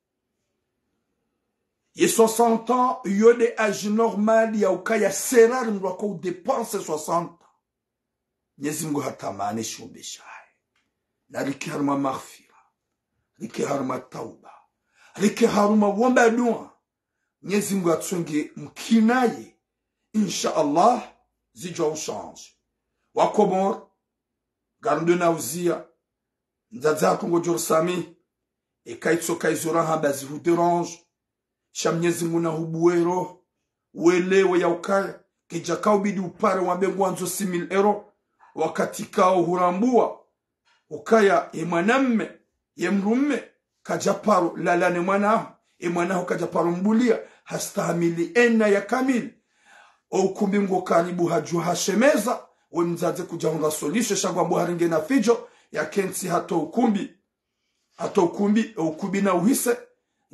Ye soixante ans yo nde âge normal ya ukaya c'est rare mndru ako udépasse soixante ans. Mnyezi Mngu hatamani shumbe shahe. Narike harumwa maghfira. Rike harumwa tauba. Rike harumwa womba dua. Mnyezi Mngu atsonge mkinaye. Insha Allah, zidjo uchanger. Wakomori, ngarendo na uziya. Mdzadze hatru ngodjo risamihi. Eka itsoka izo rahamba zihu dérange. Sha Mnyezi Mngu nahubuwe roho, welewe ya ukaya, kidjaka ubidi upare wambe ngwandzo six mille euros, wakati kao hurambua, ukaya, ye mwanamme, ye mrume, kadja paro lala ne mwanaho, ye mwanaho kadja paro mbulia, hastahamili ena ya kamili. O ukumbi ngo karibu hadju hashemeza, we mdzadze kudja hundra solution, sha ngwambo harenge na fidjo, ya kentsi hata ukumbi. Hata ukumbi, ukumbi na uhise,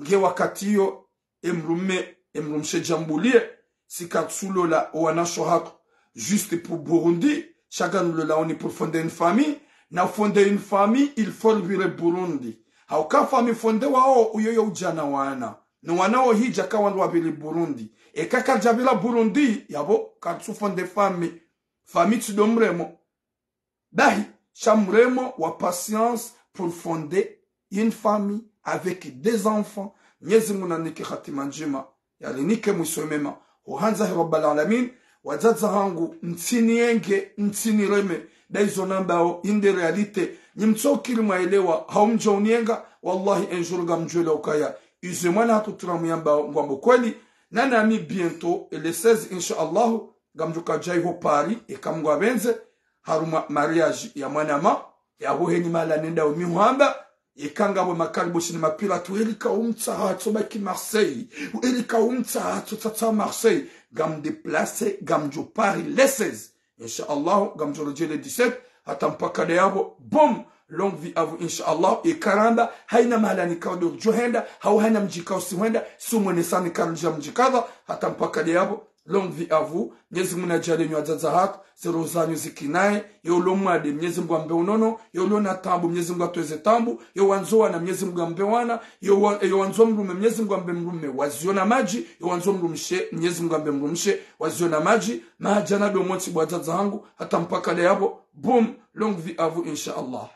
nge wakati iyo, emrume, emrumshe djambulie, si katsulola owanasho hatru, juste pour Burundi, sha nganulola oni pour fonder une famille, na fonder une famille, il faut ripvire Burundi. Hauka famille fondewao, uyo yo udjana wana. No wana wo hidja ka wandru wapviri Burundi. Eka kadjapvira Burundi, yapvo, katsu fonder famille. Famille tsi ndo mremo. Bahi, sha mremo wa patience pour fonder une famille avec des enfants. Mnyezi Mungu nanike hatima ndjema, yarinike mwiso mwema. Ho handza he Rabbal Alamin, wadzadze hangu, mtsinienge, mtsinireme, nda izo nambao, inde réalité. Nyi mtsokiri mwaelewa, hau mdjo unienga, wallahi, un jour ngamdjo elewa ukaya izo mwana hatru Turamu yambao, ngwambo kweli, na nami bientôt, le seize, insha Allahu, ngamdjo kadjai ho Paris, eka Mngu apvendze, harumwa mariage ya mwanama, ya huheni mahala nenda umi hwamba, eka ngapvo makaribu shini mapira tu, erika umtsaha tso baki Marseille, erika umtsaha tso tsatsa Marseille, ngamdéplace, ngamdjo Paris, le seize. Insha Allah, ngamdjo redjei le dix-sept, hata mpaka nde yapvo, boum, longue vie à vous, insha Allah, eka ramba, haina mahala nikao ndo ridjo henda, hau haina mdji kao si hwenda, si umwenesa nikao ridja mdji kadha, hata mpaka nde yapvo, longue vie à vous, Mnyezi Mungu nadjaanlie nyi wadzadze hatru, ze roho zanyu zikinaye, yo ulo mwade, Mnyezi Mungu ambe unono, yo ulo na taabu, Mnyezi Mungu atowe ze taabu, yo wandzo wana, Mnyezi Mungu ambe wana, yo wa-, yo wandzo mrume, Mnyezi Mungu ambe mrume, wazio na madji, yo wandzo mrumshe, Mnyezi Mungu ambe mrumshe, wazio na madji, mahadjana ndo montsi bo wadzadze hangu, hata mpaka nde yapvo, boum, longue vie à vous, insha Allah.